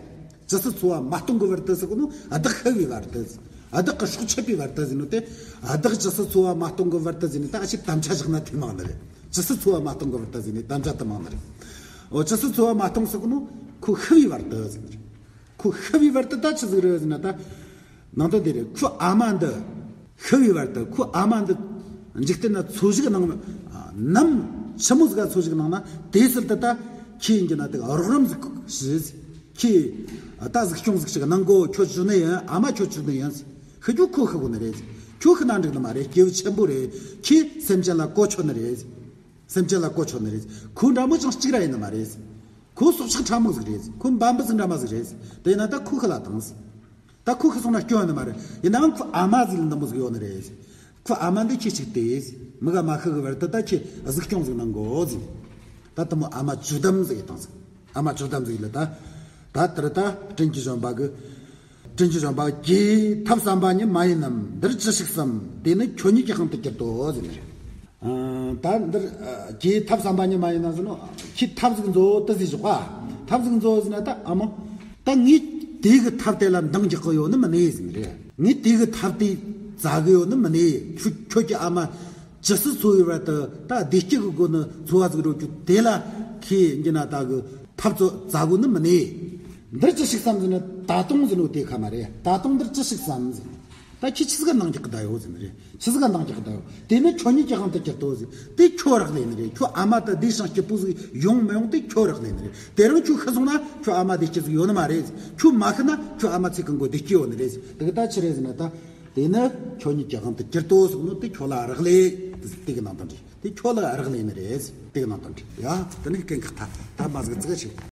ཇི་སྲིད་འཚོ་བ་མ་སྟོང་གི་བར་དུ་ཟེར་གོ་ནོ། བདག་ཤི་བའི་བར་དུ། བདག་གི་སྲོག་ཆད་པའི་བར་དུ་ཟེར་ནོ་དེ། བདག་ཇི་སྲིད་འཚོ་བ་མ་སྟོང་གི་བར་དུ་ཟེར་ནི་ད་ཨ་ཆི་དམ་བཅའ་བཞག་ན་དེ་མང་ནི་རེད། ཇི་སྲིད་འཚོ་བ་མ་སྟོང་གི་བར་དུ་ཟེར་ནི་དམ་བཅའ་དེ་མང་ནི་རེད། འོ་ཇི་སྲིད་འཚོ་བ་མ་སྟོང་ཟེར་གོ་ནོ་ཁོ་ཤི་བའི་བར་དུ་ཟེར་ནི་རེད། ཁོ་ཤི་བའི་བར་དུ་ད་ཆི་ཟིག་རེད་ཟེར་ན་ད། ནང་དོན་དེ་རེད། ཁོའི་ཨ་མ་འདི་ཤི་བའི་བར་དུ། ཁོའི་ཨ་མ་འདི་འཇིག་རྟེན་ན་འཚོ་བཞུགས་གནང་ནམ། ཆི་མོ་ཟིག་ག་འཚོ་བཞུགས་གནང་ན་དེ་སྲིད་དུ་ད་ཁྱེད་ཡིན་གྱི་ན་དེ་རོགས་རམ་ཟིག་ཞུ། ཁྱེད་ད་གཟིགས་སྐྱོང་ཟིག་ཞིག་གནང་གོ། ཁྱོད་ཞུ་ནི་ཡིན། ཨ་མ་ཁྱོད་ཞུ་ནི་ཡིན། ཤི་རྒྱུ་ཁོ་ཤི་གོ་ནི་རེད། ཁྱོད་ཤི་ན་འགྲིག་ནི་མ་རེད། སྐྱེས་བུ་ཆེན་པོ་རེད། ཁྱེད་སེམས་ཅན་ལ་གོ་ཆོད་ནི་རེད། སེམས་ཅན་ལ་གོ་ཆོད་ནི་རེད། ཁོ་འདྲ་མོ་ཅང་གཅིག་ར་ཡིན་ནི་མ་རེད། ཁོ་སྲོག་ཆགས་ཕྲ་མོ་ཟིག་རེད། ཁོ་འབའ་འབུ་ཟིག་འདྲ་མོ་ཟིག་རེད། དེ་ཡིན་ན་ད་ཁོ་ཤི་ལ་བཏང་། ད་ཁོ་ཤི་སོང་ན་སྐྱོན་ཡོད་ནི་མ་རེད། ཡིན་ནའང་ཁོ་ཨ་མ་ཟིག་ལ་འདི་མོ་ཟིག་ཡོད་ནི་རེད། ཁོ་ཨ་མ་འདི་ཁྱེད་ཅིག་དེ་མི་ག་མ་ཤི་གི་བར་དུ་ད་ཁྱེད་གཟིགས་སྐྱོང་ཟིག་གནང་གོ་ཟིག། ད་དེ་མོ་ཨ་མ་ཇོ་དམ་ཟིག་ཡི་བཏང་ཟིག། ཨ་མ་ཇོ་དམ་ཟིག་ལ་ད། ད་དེར་ད་དྲིན་གྱིས་བཞོན་པ་གི། དྲིན་གྱིས་བཞོན་པ་གི། ཐབས་བསམ་པ་ཉིད་མ་ཡིན་ནམ། འདིར་ཅི་ཞིག་བསམ། དེ་ནི་ཁྱོད་ཉིད་ཀྱི་དབང་དུ་གྱུར་ཏོ་ཟེར་ནི་རེད། ཨ། ད་འདིར་ཨ་ཀྱེ་ཐབས་བསམ་པ་ཉིད་མ་ཡིན་ན་ཟེར་ནོ། ཁྱེད་ཐབས་ཟིག་མཛོད་དེ་ཟེར་ཞོག་པ། ཐབས་ཟིག་མཛོད་ཟེར་ན་ད་ཨ་མ། ད་ངས་དེ་གི་ཐབས་དེ་ལ་འདང་རྒྱག་གི་ཡོད་ནི་མིན་ནི་ཟེར་ནི་རེད། ངས་དེ་གི་ཐབས་དེ་བཙལ་གི་ཡོད་ནི་མིན་ནི། ཁྱོད་ཁྱོད་ཀྱི་ཨ་མ་ཇི་སྲིད་འཚོ་བའི་བར་དུ་ད་བདེ་སྐྱིད་གི་སྒོ་ནས་འཚོ་བ་ཟིག་རོལ་རྒྱུ་དེ་ལ་ཁྱེད་ཡིན་གྱི་ན་ད་གི་ཐབས་བཙལ་གོ་ནི་མིན་ནི། འདིར་ཅི་ཞིག་བསམ་ཟེར་ན་ད་དུང་ཟེར་ནོ་དེ་ཁ་མ་རེད། ད་དུང་འདིར་ཅི་ཞིག་བསམ་ཟེར་ན། ད་ཁྱེད་ཆི་ཟིག་ག་འདང་རྒྱག་གི་ད་ཡོད་ཟེར་ནི་རེད། ཆི་ཟིག་ག་འདང་རྒྱག་གི་ད་ཡོད། དེ་ནི་ཁྱོད་ཉིད་ཀྱི་དབང་དུ་གྱུར་ཏོ་ཟེར། དེ་ཁྱོད་རག་ལས་ནི་རེད། ཁྱོད་ཨ་མ་ད་བདེ་ཞིང་སྐྱིད་པོ་ཟིག་ཡོང་མི་ཡོང་དེ་ཁྱོད་རག་ལས་ནི་རེད། དེ་རིང་ཁྱོད་ཤི་སོང་ན་ཁྱོད་ཨ་མ་བདེ་སྐྱིད་ཟིག་ཡོད་ནི་མ་རེད། ཁྱོད་མ་ཤི་ན་ཁྱོད་ཨ་མ་ཚེ་གང་བོ་བདེ་སྐྱིད་ཡོད་ནི་རེད། དེ་གི་ད་ཆི་རེད་ཟེར་ན་ད། དེ་ནི་ཁྱོད་ཉིད་ཀྱི་དབང་དུ་གྱུར་ཏོ་ཟེར་ནོ་དེ་ཁྱོད་ལ་རག་ལས། དེ་གི་ནང་དོན་རེད། དེ་ཁྱོད་ལ་རག་ལས་ནི་རེད། དེ་གི་ནང་དོན་རེད་ཡ། དེ་ནི་སྐད་འགག་ཐ་ཐ་མ་ཟིག་ཙིག་ཆེ།